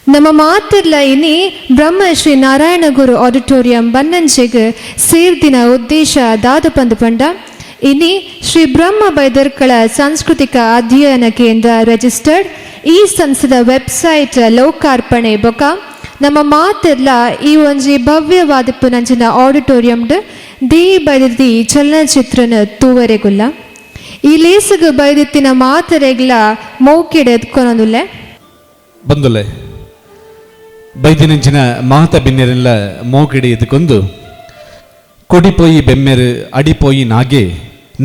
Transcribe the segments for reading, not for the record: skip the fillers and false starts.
ನಮ್ಮ ಮಾತಿರ್ಲ ಇನಿ ಬ್ರಹ್ಮ ಶ್ರೀ ನಾರಾಯಣ ಗುರು ಆಡಿಟೋರಿಯಂ ಬನ್ನಂಜೆಗ್ ಸೇರ್ದಿನ ಉದ್ದೇಶ ದಾದ ಪಂದು ಪಂಡ, ಇನಿ ಶ್ರೀ ಬ್ರಹ್ಮ ಬೈದರ್ಕಳ ಸಾಂಸ್ಕೃತಿಕ ಅಧ್ಯಯನ ಕೇಂದ್ರ ರಿಜಿಸ್ಟರ್ಡ್ ಈ ಸಂಸ್ಥೆದ ವೆಬ್ಸೈಟ್ ಲೋಕಾರ್ಪಣೆ ಬೊಕ ನಮ್ಮ ಮಾತೆರ್ಲ ಈ ಒಂಜಿ ಭವ್ಯವಾದ ಪುನಂಚಿನ ಆಡಿಟೋರಿಯಂಡ್ ದೇಯಿ ಬೈದೆತಿ ಚಲನಚಿತ್ರನ ತೂವರೆಗುಲ್ಲ. ಈ ಲೇಸುಗು ಬೈದೆತ್ತಿನ ಮಾತೆರೆಗ್ಲ ಮೋಕೆಡ್ ಎದ್ಕೊನೊಂದುಲ್ಲೆ. ಬಂದುಲೆ ಬೈದಿನಂಚಿನ ಮಾತ ಬಿನ್ನೆರೆಲ್ಲ ಮೋಕಿಡಿ ಎದ್ಕೊಂಡು, ಕೊಡಿಪೋಯಿ ಬೆಮ್ಮೆರು ಅಡಿಪೋಯಿ ನಾಗೆ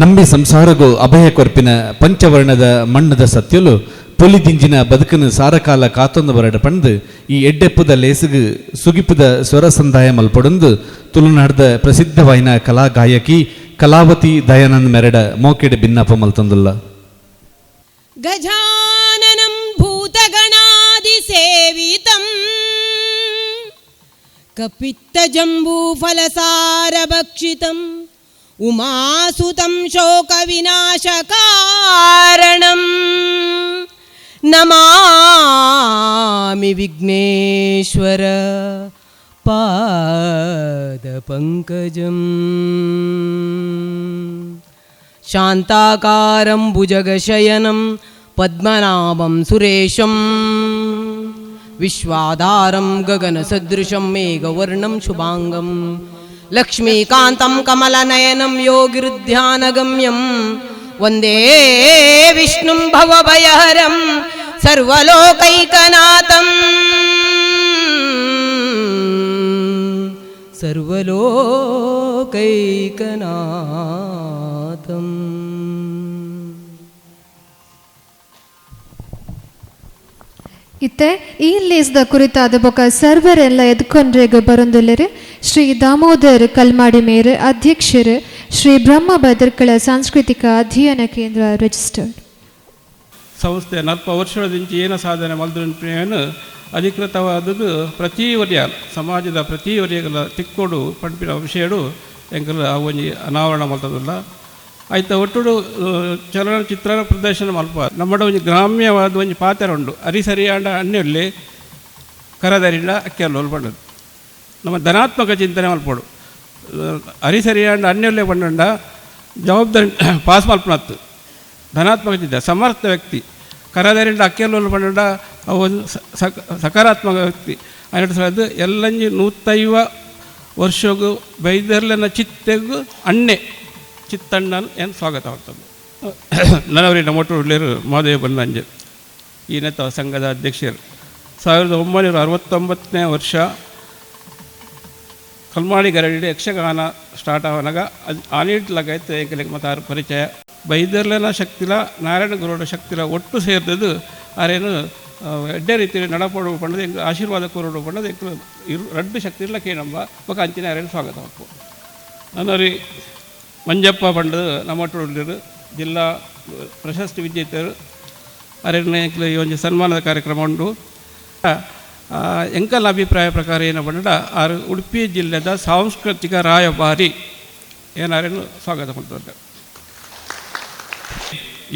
ನಂಬಿ ಸಂಸಾರಗು ಅಭಯ ಕೊರ್ಪಿನ ಪಂಚವರ್ಣದ ಮಣ್ಣದ ಸತ್ಯಲು ಪುಲಿದಿಂಜಿನ ಬದುಕನು ಸಾರಕಾಲ ಕಾತೊಂದು ಬರಡ ಪಂದು ಈ ಎಡ್ಡೆಪ್ಪುದ ಲೇಸುಗು ಸುಗಿಪುದ ಸ್ವರ ಸಂದಾಯ ಮಲ್ಪೊಡೊಂದು ತುಳುನಾಡ್ದ ಪ್ರಸಿದ್ಧವಾಯಿನ ಕಲಾ ಗಾಯಕಿ ಕಲಾವತಿ ದಯಾನಂದ್ ಮೆರಡ ಮೋಕೆಡ್ ಬಿನ್ನಪ ಮಲ್ತೊಂದುಲ್ಲ. गजाननं भूतगणादिसेवितं, कपित्थजम्बूफलसारभक्षितम्, उमासुतं शोकविनाशकारणं, नमामि विघ्नेश्वर पादपङ्कजम्। शान्ताकारं भुजगशयनं, पद्मनाभं सुरेशं, विश्वाधारं गगनसदृशं, मेघवर्णं शुभाङ्गं, लक्ष्मीकान्तं कमलनयनं, योगिहृद्ध्यानगम्यं, वन्दे विष्णुं भवभयहरं सर्वलोकैकनाथम्, सर्वलोकैकनाथम्। ಇತ್ತೆ ಈ ಲೇಸ್ದ ಕುರಿತಾದ ಬೊಕ ಸರ್ವರೆಲ್ಲ ಎದ್ಕೊಂಡ್ರೆಗ್ ಬರೊಂದುಲ್ಲೆರ್ ಶ್ರೀ ದಾಮೋದರ್ ಕಲ್ಮಾಡಿ ಮೇರ್, ಅಧ್ಯಕ್ಷರು, ಶ್ರೀ ಬ್ರಹ್ಮ ಬದರ್ಕಳ ಸಾಂಸ್ಕೃತಿಕ ಅಧ್ಯಯನ ಕೇಂದ್ರ ರಿಜಿಸ್ಟರ್ಡ್. ಸಂಸ್ಥೆ ನಲ್ಪ ವರ್ಷದಿಂದ ಏನ ಸಾಧನೆ ಮಲ್ದಿನ ಅಧಿಕೃತವಾದದ್ದು ಪ್ರತಿ ವರಿಯ ಸಮಾಜದ ಪ್ರತಿ ವರಿಯಗಳ ತಿಕ್ಕೋಡು ಪಂಪಿನ ವಿಷಯಡು ಎಂಕಲ್ ಆ ಒಂಜಿ ಅನಾವರಣ ಮಲ್ತದಲ್ಲ. ಆಯ್ತ ಒಟ್ಟುಡು ಚಲನಚಿತ್ರ ಪ್ರದರ್ಶನ ಮಲ್ಪ. ನಮ್ಮಡ ಒಂಜಿ ಗ್ರಾಮ್ಯವಾದ ಒಂಜಿ ಪಾತ್ರ ಉಂಡು, ಅರಿ ಸರಿಯಾಂಡ ಅಣ್ಣಲ್ಲಿ ಕರದರಿಂದ ಅಕ್ಕಿಯಲ್ಲ ಪಂಡದು. ನಮ್ಮ ಧನಾತ್ಮಕ ಚಿಂತನೆ ಮಲ್ಪೋಡು. ಅರಿ ಸರಿಯಾಂಡ ಅನ್ಯಲ್ಲೇ ಪಂಡಂಡ ಜವಾಬ್ದಾರಿ ಪಾಸ್ ಮಲ್ಪನತ್ತು. ಧನಾತ್ಮಕ ಚಿಂತನೆ, ಸಮರ್ಥ ವ್ಯಕ್ತಿ. ಕರದರಿಂದ ಅಕ್ಕಿಯಲ್ಲ ಪಂಡಂಡ ಅವು ಒಂದು ಸಕಾರಾತ್ಮಕ ವ್ಯಕ್ತಿ. ಅದು ಎಲ್ಲಂಜಿ 150 ವರ್ಷಗೂ ಬೈದರ್ಲೆನ ಚಿತ್ತೆಗು ಅಣ್ಣೆ ಚಿತ್ತಣ್ಣನ ಏನು ಸ್ವಾಗತ ಆಗ್ತದೆ. ನನವರಿ ನಮ್ಮೊಟ್ಟು ಮಹಾದೇವ ಬನ್ನಂಜೆ, ಈನೆತ ಸಂಘದ ಅಧ್ಯಕ್ಷರು. 1969ನೇ ವರ್ಷ ಕಲ್ಮಾಡಿ ಗರಡಿ ಯಕ್ಷಗಾನ ಸ್ಟಾರ್ಟ್ ಆವನಾಗ ಅದು ಆನಿಟ್ಲಾಗೈತೆ ಎಂಕಲೆಗ್ ಮತ್ತು ಆರು ಪರಿಚಯ. ಬೈದರ್ಲೆನ ಶಕ್ತಿಲ, ನಾರಾಯಣ ಗುರುಡ ಶಕ್ತಿಲ ಒಟ್ಟು ಸೇರ್ದದ್ದು. ಆರೇನು ಎಡ್ಡೆ ರೀತಿ ನಡಪಡು ಪಂಡದು ಎಂಕ್ ಆಶೀರ್ವಾದ ಕೋರಡು ಪಂಡದು ಎಂಕ್ ಇರು ರಡ್ಡು ಶಕ್ತಿ ಇಲ್ಲ ಕೇಣಂಬ ಬೊಕ ಅಂಚಿನ ಆರೇನು ಸ್ವಾಗತ ಮಲ್ಪು. ನನರಿ ಮಂಜಪ್ಪ ಪಂಡದು ನಮ್ಮೊಟ್ಟು ಜಿಲ್ಲಾ ಪ್ರಶಸ್ತಿ ವಿಜೇತರು. ಅರೆನ ಎಂಕ್ಲೆ ಈ ಒಂಜಿ ಸನ್ಮಾನದ ಕಾರ್ಯಕ್ರಮ ಉಂಡು. ಎಂಕಲ್ನ ಅಭಿಪ್ರಾಯ ಪ್ರಕಾರ ಏನು ಪಂಡ, ಆರು ಉಡುಪಿ ಜಿಲ್ಲೆದ ಸಾಂಸ್ಕೃತಿಕ ರಾಯಭಾರಿ. ಏನಾರೇನು ಸ್ವಾಗತ ಮಲ್ತೊಂದು.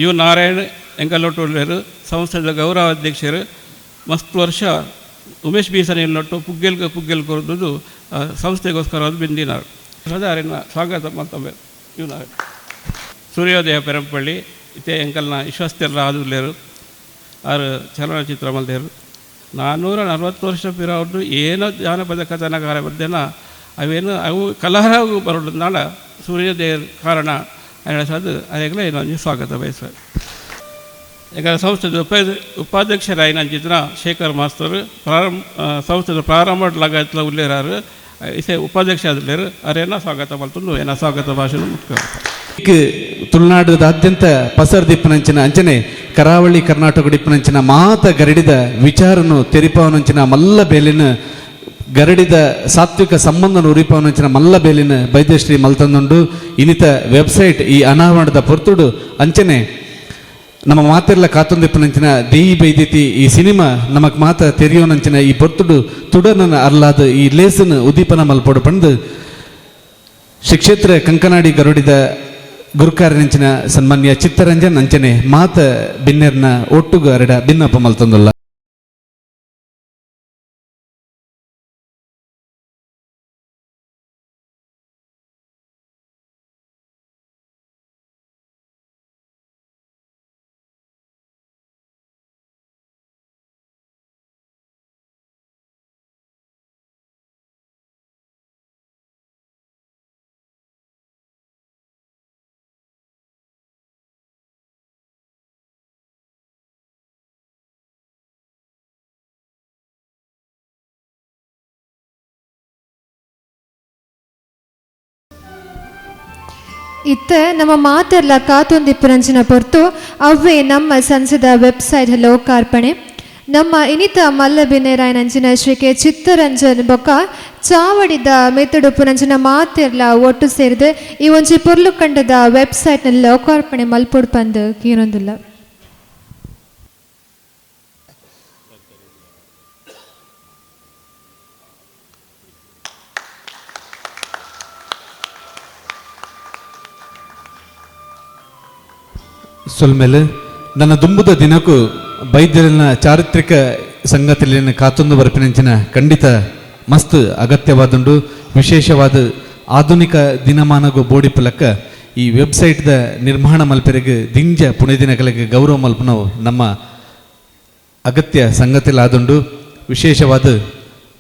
ಯು ನಾರಾಯಣ್ ಎಂಕಲ್ಲೊಟ್ಟು ಸಂಸ್ಥೆದ ಗೌರವ ಅಧ್ಯಕ್ಷರು. ಮಸ್ತ್ ವರ್ಷ ಉಮೇಶ್ ಬೀಸನಿಲ್ಲೊಟ್ಟು ಪುಗ್ಗೆಲ್ಗೆ ಪುಗ್ಗೆಲ್ ಕೊರದು ಸಂಸ್ಥೆಗೋಸ್ಕರ ಅದು ಬೆಂದಿನಾರು. ಅರೆನ ಸ್ವಾಗತ ಮಲ್ತೊಂಬೆ ಯು ನಾರಾಯಣ್. ಸೂರ್ಯೋದಯ ಪೆರಂಪಳ್ಳಿ ಇತ್ತೆ ಎಂಕಲ್ನ ವಿಶ್ವಸ್ತೆಲ್ಲ ಆದುಲ್ಲೇರು. ಆರು ಚಲನಚಿತ್ರ ಮಲ್ದೇರು. 440 ವರ್ಷ ಪಿರವುಡು ಏನೋ ಜಾನಪದ ಕಥನಕಾರ ಬದ್ದೇನ ಅವೇನು ಅವು ಕಲಹರ ಬರೋಡು ನಾಳ ಸೂರ್ಯೋದಯ ಕಾರಣ ಅದು. ಅರೆಗ್ಲೇ ನಾನು ಸ್ವಾಗತ ಬಯಸುವೆ. ಯಾಕಂದರೆ ಸಂಸ್ಥೆದ ಉಪಾಧ್ಯಕ್ಷರಾಯಿನಂಚಿತ್ರ ಶೇಖರ್ ಮಾಸ್ತರ್ ಪ್ರಾರಂಭ ಸಂಸ್ಥೆದ ಪ್ರಾರಂಭ ಲಗಾಯತ್ಲ ಉಲ್ಲೇರಾರು ಇಸೆ ಉಪಾಧ್ಯಕ್ಷ ಆದುಲ್ಲೇರು. ಅರೇನ ಸ್ವಾಗತ ಮಲ್ತೊಂದು ಏನ ಸ್ವಾಗತ ಭಾಷಣ ಮುಖ್ಯ. ತುಳುನಾಡದಾದ್ಯಂತ ಪಸರ್ ದಿಪ್ಪನಂಚಿನ ಅಂಚನೆ ಕರಾವಳಿ ಕರ್ನಾಟಕ ದಿಪ್ಪನಂಚಿನ ಮಾತ ಗರಡಿದ ವಿಚಾರನು ತೆರಿಪವನಂಚಿನ ಮಲ್ಲ ಬೇಲಿನ, ಗರಡಿದ ಸಾತ್ವಿಕ ಸಂಬಂಧನ ಉರಿಪವನಂಚಿನ ಮಲ್ಲ ಬೇಲಿನ ಬೈದ್ಯಶ್ರೀ ಮಲ್ತಂದುಂಡು. ಇನ್ನಿತ ವೆಬ್ಸೈಟ್ ಈ ಅನಾವರಣದ ಪೊರ್ತುಡು ಅಂಚನೆ ನಮ್ಮ ಮಾತೆಲ್ಲ ಕಾತೊಂದಿಪ್ಪನಂಚಿನ ದೇಯಿ ಬೈದಿತಿ ಈ ಸಿನಿಮಾ ನಮಕ್ ಮಾತ ತೆರಿಯೋನಂಚಿನ ಈ ಪೊರ್ತುಡು ತುಡನನ ಅರ್ಲಾದ ಈ ಲೇಸನ್ ಉದ್ದೀಪನ ಮಲ್ಪೊಡು ಪಂದು ಶ್ರೀ ಕ್ಷೇತ್ರ ಕಂಕನಾಡಿ ಗರುಡಿದ ಗುರುಕಾರನಂಚಿನ ಸನ್ಮಾನ್ಯ ಚಿತ್ತರಂಜನ್ ಅಂಚನೆ ಮಾತ ಬಿನ್ನೆರ್ನ ಒಟ್ಟುಗು ಅರಡ ಬಿನ್ನಪ್ಪ ಮಲ್ತೊಂದುಲ್ಲ. ಇತ್ತ ನಮ್ಮ ಮಾತೆರ್ಲ ಕಾತೊಂದಿಪ್ಪುನಂಚಿನ ಪೊರ್ತು ಅವ್ವೇ ನಮ್ಮ ಸಂಸದ ವೆಬ್ಸೈಟ್ ಲೋಕಾರ್ಪಣೆ. ನಮ್ಮ ಇನಿತ ಮಲ್ಲ ಬಿನ್ನೆರಾಯನಂಚಿನ ಶ್ರೀ ಕೆ ಚಿತ್ತರಂಜನ್ ಬೊಕ್ಕ ಚಾವಡಿದ ಮೆತ್ತುಡುಪ್ಪುನಂಚಿನ ಮಾತೆರ್ಲ ಒಟ್ಟು ಸೇರಿದೆ ಈ ಒಂಜಿ ಪೊರ್ಲು ಕಂಡದ ವೆಬ್ಸೈಟ್ನಲ್ಲಿ ಲೋಕಾರ್ಪಣೆ ಮಲ್ಪೊಡು ಪಂದ್ ಕೇನೊಂದುಲ್ಲ. ಸೊಲ್ಮೇಲೆ ನನ್ನ ದುಂಬುದ ದಿನಕ್ಕೂ ಬೈದ್ಯರಿನ ಚಾರಿತ್ರಿಕ ಸಂಗತಿಯನ್ನು ಕಾತೊಂದು ಬರ್ಪಿನಂಚಿನ ಖಂಡಿತ ಮಸ್ತ್ ಅಗತ್ಯವಾದುಂಡು. ವಿಶೇಷವಾದ ಆಧುನಿಕ ದಿನಮಾನಗು ಬೋಡಿಪುಲಕ್ಕ ಈ ವೆಬ್ಸೈಟ್ದ ನಿರ್ಮಾಣ ಮಲ್ಪೆರೆಗ್ ದಿಂಜ ಪುಣೆದಿನಗಳಿಗೆ ಗೌರವ ಮಲ್ಪನವು ನಮ್ಮ ಅಗತ್ಯ ಸಂಗತಿಲಾದುಂಡು. ವಿಶೇಷವಾದ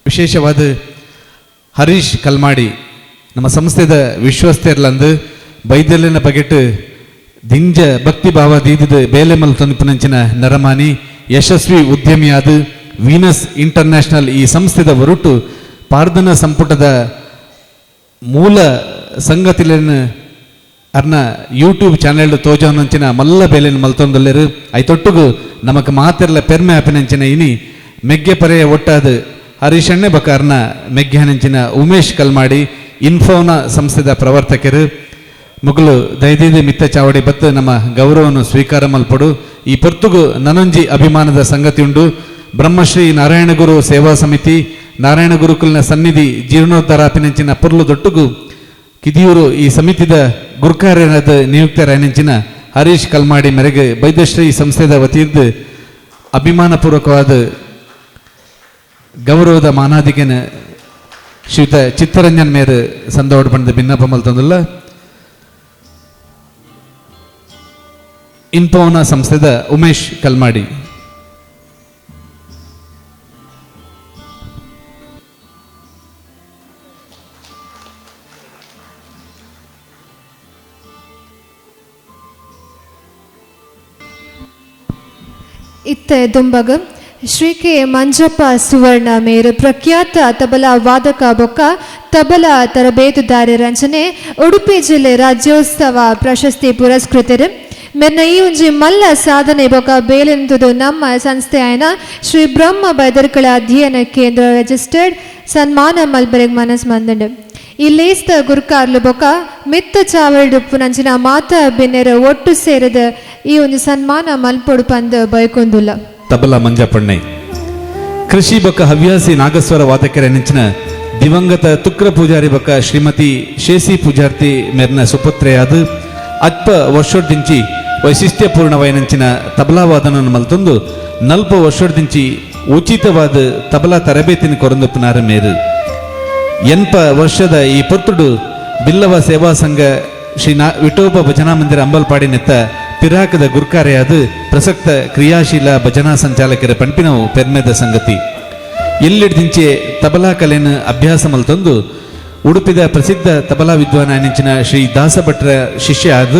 ವಿಶೇಷವಾದ ಹರೀಶ್ ಕಲ್ಮಾಡಿ ನಮ್ಮ ಸಂಸ್ಥೆದ ವಿಶ್ವಸ್ಥೆರ್ಲಂದು ಬೈದ್ಯಲಿನ ಬಗೆಟ್ ದಿಂಜ ಭಕ್ತಿ ಭಾವ ದೀದಿದ ಬೇಲೆ ಮಲ್ತೊಂದಿಪ್ಪುನಂಚಿನ ನರಮಾನಿ, ಯಶಸ್ವಿ ಉದ್ಯಮಿಯಾದ ವೀನಸ್ ಇಂಟರ್ನ್ಯಾಷನಲ್ ಈ ಸಂಸ್ಥೆದ ಹೊರಟು ಪಾರ್ದನ ಸಂಪುಟದ ಮೂಲ ಸಂಗತಿಲೆನ್ ಅರ್ನ ಯೂಟ್ಯೂಬ್ ಚಾನೆಲ್ ತೋಜವನಂಚಿನ ಮಲ್ಲ ಬೇಲೆನ್ ಮಲ್ತೊಂದುಲ್ಲೆರ್. ಐತೊಟ್ಟುಗು ನಮಕ್ ಮಾತೆರ್ಲ ಪೆರ್ಮೆ ಆಪಿನಂಚಿನ ಇನಿ ಮೆಗ್ಗೆ ಪರೆಯ ಒಟ್ಟಾದ ಹರೀಶಣ್ಣೆ ಬಕ ಅರ್ನ ಮೆಗ್ಗೆನಂಚಿನ ಉಮೇಶ್ ಕಲ್ಮಾಡಿ ಇನ್ಫೋನ ಸಂಸ್ಥೆದ ಪ್ರವರ್ತಕರು ಮುಗುಲು ದಯದೀದಿ ಮಿತ್ತ ಚಾವಡಿ ಬತ್ತು ನಮ್ಮ ಗೌರವವನ್ನು ಸ್ವೀಕಾರ ಮಲ್ಪಡು. ಈ ಪೊರ್ತುಗು ನನೊಂಜಿ ಅಭಿಮಾನದ ಸಂಗತಿ ಉಂಡು. ಬ್ರಹ್ಮಶ್ರೀ ನಾರಾಯಣಗುರು ಸೇವಾ ಸಮಿತಿ ನಾರಾಯಣ ಗುರುಕುಲ್ನ ಸನ್ನಿಧಿ ಜೀರ್ಣೋದ್ಧಾರಾಪಿನಂಚಿನ ಪೊರ್ಲು ದೊಟ್ಟುಗು ಕಿದಿಯೂರು ಈ ಸಮಿತಿದ ಗುರುಕಾರ್ಯರಾದ ನಿಯುಕ್ತರಾಯನಂಚಿನ ಹರೀಶ್ ಕಲ್ಮಾಡಿ ಮೇರೆಗೆ ಬೈದ್ಯಶ್ರೀ ಸಂಸ್ಥೆದ ವತಿಯಿಂದ ಅಭಿಮಾನಪೂರ್ವಕವಾದ ಗೌರವದ ಮಾನಾದಿಗೆನ ಶ್ರೀಯುತ ಚಿತ್ತರಂಜನ್ ಮೇರು ಸಂದೋಡ್ ಪಂಡ ಭಿನ್ನಪ ಮಲ್ತಂದುಲ್ಲ. ಇನ್ಪೋನ ಸಂಸ್ಥೆದ ಉಮೇಶ್ ಕಲ್ಮಾಡಿ. ಇತ್ತೆ ದುಂಬಗ ಶ್ರೀ ಕೆ ಮಂಜಪ್ಪ ಸುವರ್ಣ ಮೇರು ಪ್ರಖ್ಯಾತ ತಬಲಾ ವಾದಕ ಬೊಕ್ಕ ತಬಲಾ ತರಬೇತುದಾರ ರಂಚನೆ ಉಡುಪಿ ಜಿಲ್ಲೆ ರಾಜ್ಯೋತ್ಸವ ಪ್ರಶಸ್ತಿ ಪುರಸ್ಕೃತರು. ಮೆರ್ನ ಈ ಒಂಜಿ ಮಲ್ಲ ಸಾಧನೆ ಬೊಕ್ಕ ಬೇಲೆಂದುದು ನಮ್ಮ ಸಂಸ್ಥೆ ಆಯನ ಶ್ರೀ ಬ್ರಹ್ಮ ಬೈದರ್ಕಳ ಅಧ್ಯಯನ ಕೇಂದ್ರ ರಿಜಿಸ್ಟರ್ಡ್ ಸನ್ಮಾನ ಮಲ್ಬರೆಗ್ ಮನಸ್ ಮಂದಂಡು. ಈ ಲೇಸ್ದ ಗುರ್ಕಾರ್ಲು ಬೊಕ್ಕ ಮಿತ್ತ ಚಾವಲ್ಡುಪ್ಪು ನಂಚಿನ ಮಾತ ಬಿನ್ನೆರ ಒಟ್ಟು ಸೇರಿದ ಈ ಒಂದು ಸನ್ಮಾನ ಮಲ್ಪೊಡು ಪಂದ್ ಬಯಕೊಂದುಲ್ಲ. ತಬಲಾ ಮಂಜಪ್ಪಣ್ಣೆ ಕೃಷಿ ಬೊಕ್ಕ ಹವ್ಯಾಸಿ ನಾಗಸ್ವರ ವಾದಕರ ನೆಂಚಿನ ದಿವಂಗತ ತುಕ್ರ ಪೂಜಾರಿ ಬೊಕ್ಕ ಶ್ರೀಮತಿ ಶೇಸಿ ಪೂಜಾರ್ತಿ ಮೆರ್ನ ಸುಪುತ್ರೆಯಾದ ಅಲ್ಪ ವರ್ಷೊಡ್ದಿಂಚಿ ವೈಶಿಷ್ಟ್ಯಪೂರ್ಣವೈನಂಚಿನ ತಬಲಾ ವಾದನನ್ನು ಮಲ್ತೊಂದು ನಲ್ಪ ವರ್ಷೊಡ್ದಿಂಚಿ ಉಚಿತವಾದ ತಬಲಾ ತರಬೇತಿನ ಕೊರಂದುಪ್ಪನಾರ ಮೇರು. ಎನ್ಪ ವರ್ಷದ ಈ ಪೊರ್ತುಡು ಬಿಲ್ಲವ ಸೇವಾ ಸಂಘ ಶ್ರೀ ವಿಠೋಬ ಭಜನಾ ಮಂದಿರ ಅಂಬಲ್ಪಾಡಿ ನೆತ್ತ ಪಿರಾಕದ ಗುರ್ಕಾರೆಯಾದ ಪ್ರಸಕ್ತ ಕ್ರಿಯಾಶೀಲ ಭಜನಾ ಸಂಚಾಲಕರ ಪಂಪಿನವು ಪೆರ್ಮೆದ ಸಂಗತಿ. ಎಲ್ಲಿಡ್ದಿಂಚೆ ತಬಲಾ ಕಲೆಯನ್ನು ಅಭ್ಯಾಸ ಮಲ್ತೊಂದು ಉಡುಪಿದ ಪ್ರಸಿದ್ಧ ತಬಲಾ ವಿದ್ವಾನ ನೆಂಚಿನ ಶ್ರೀ ದಾಸಭಟ್ರ ಶಿಷ್ಯ ಆದ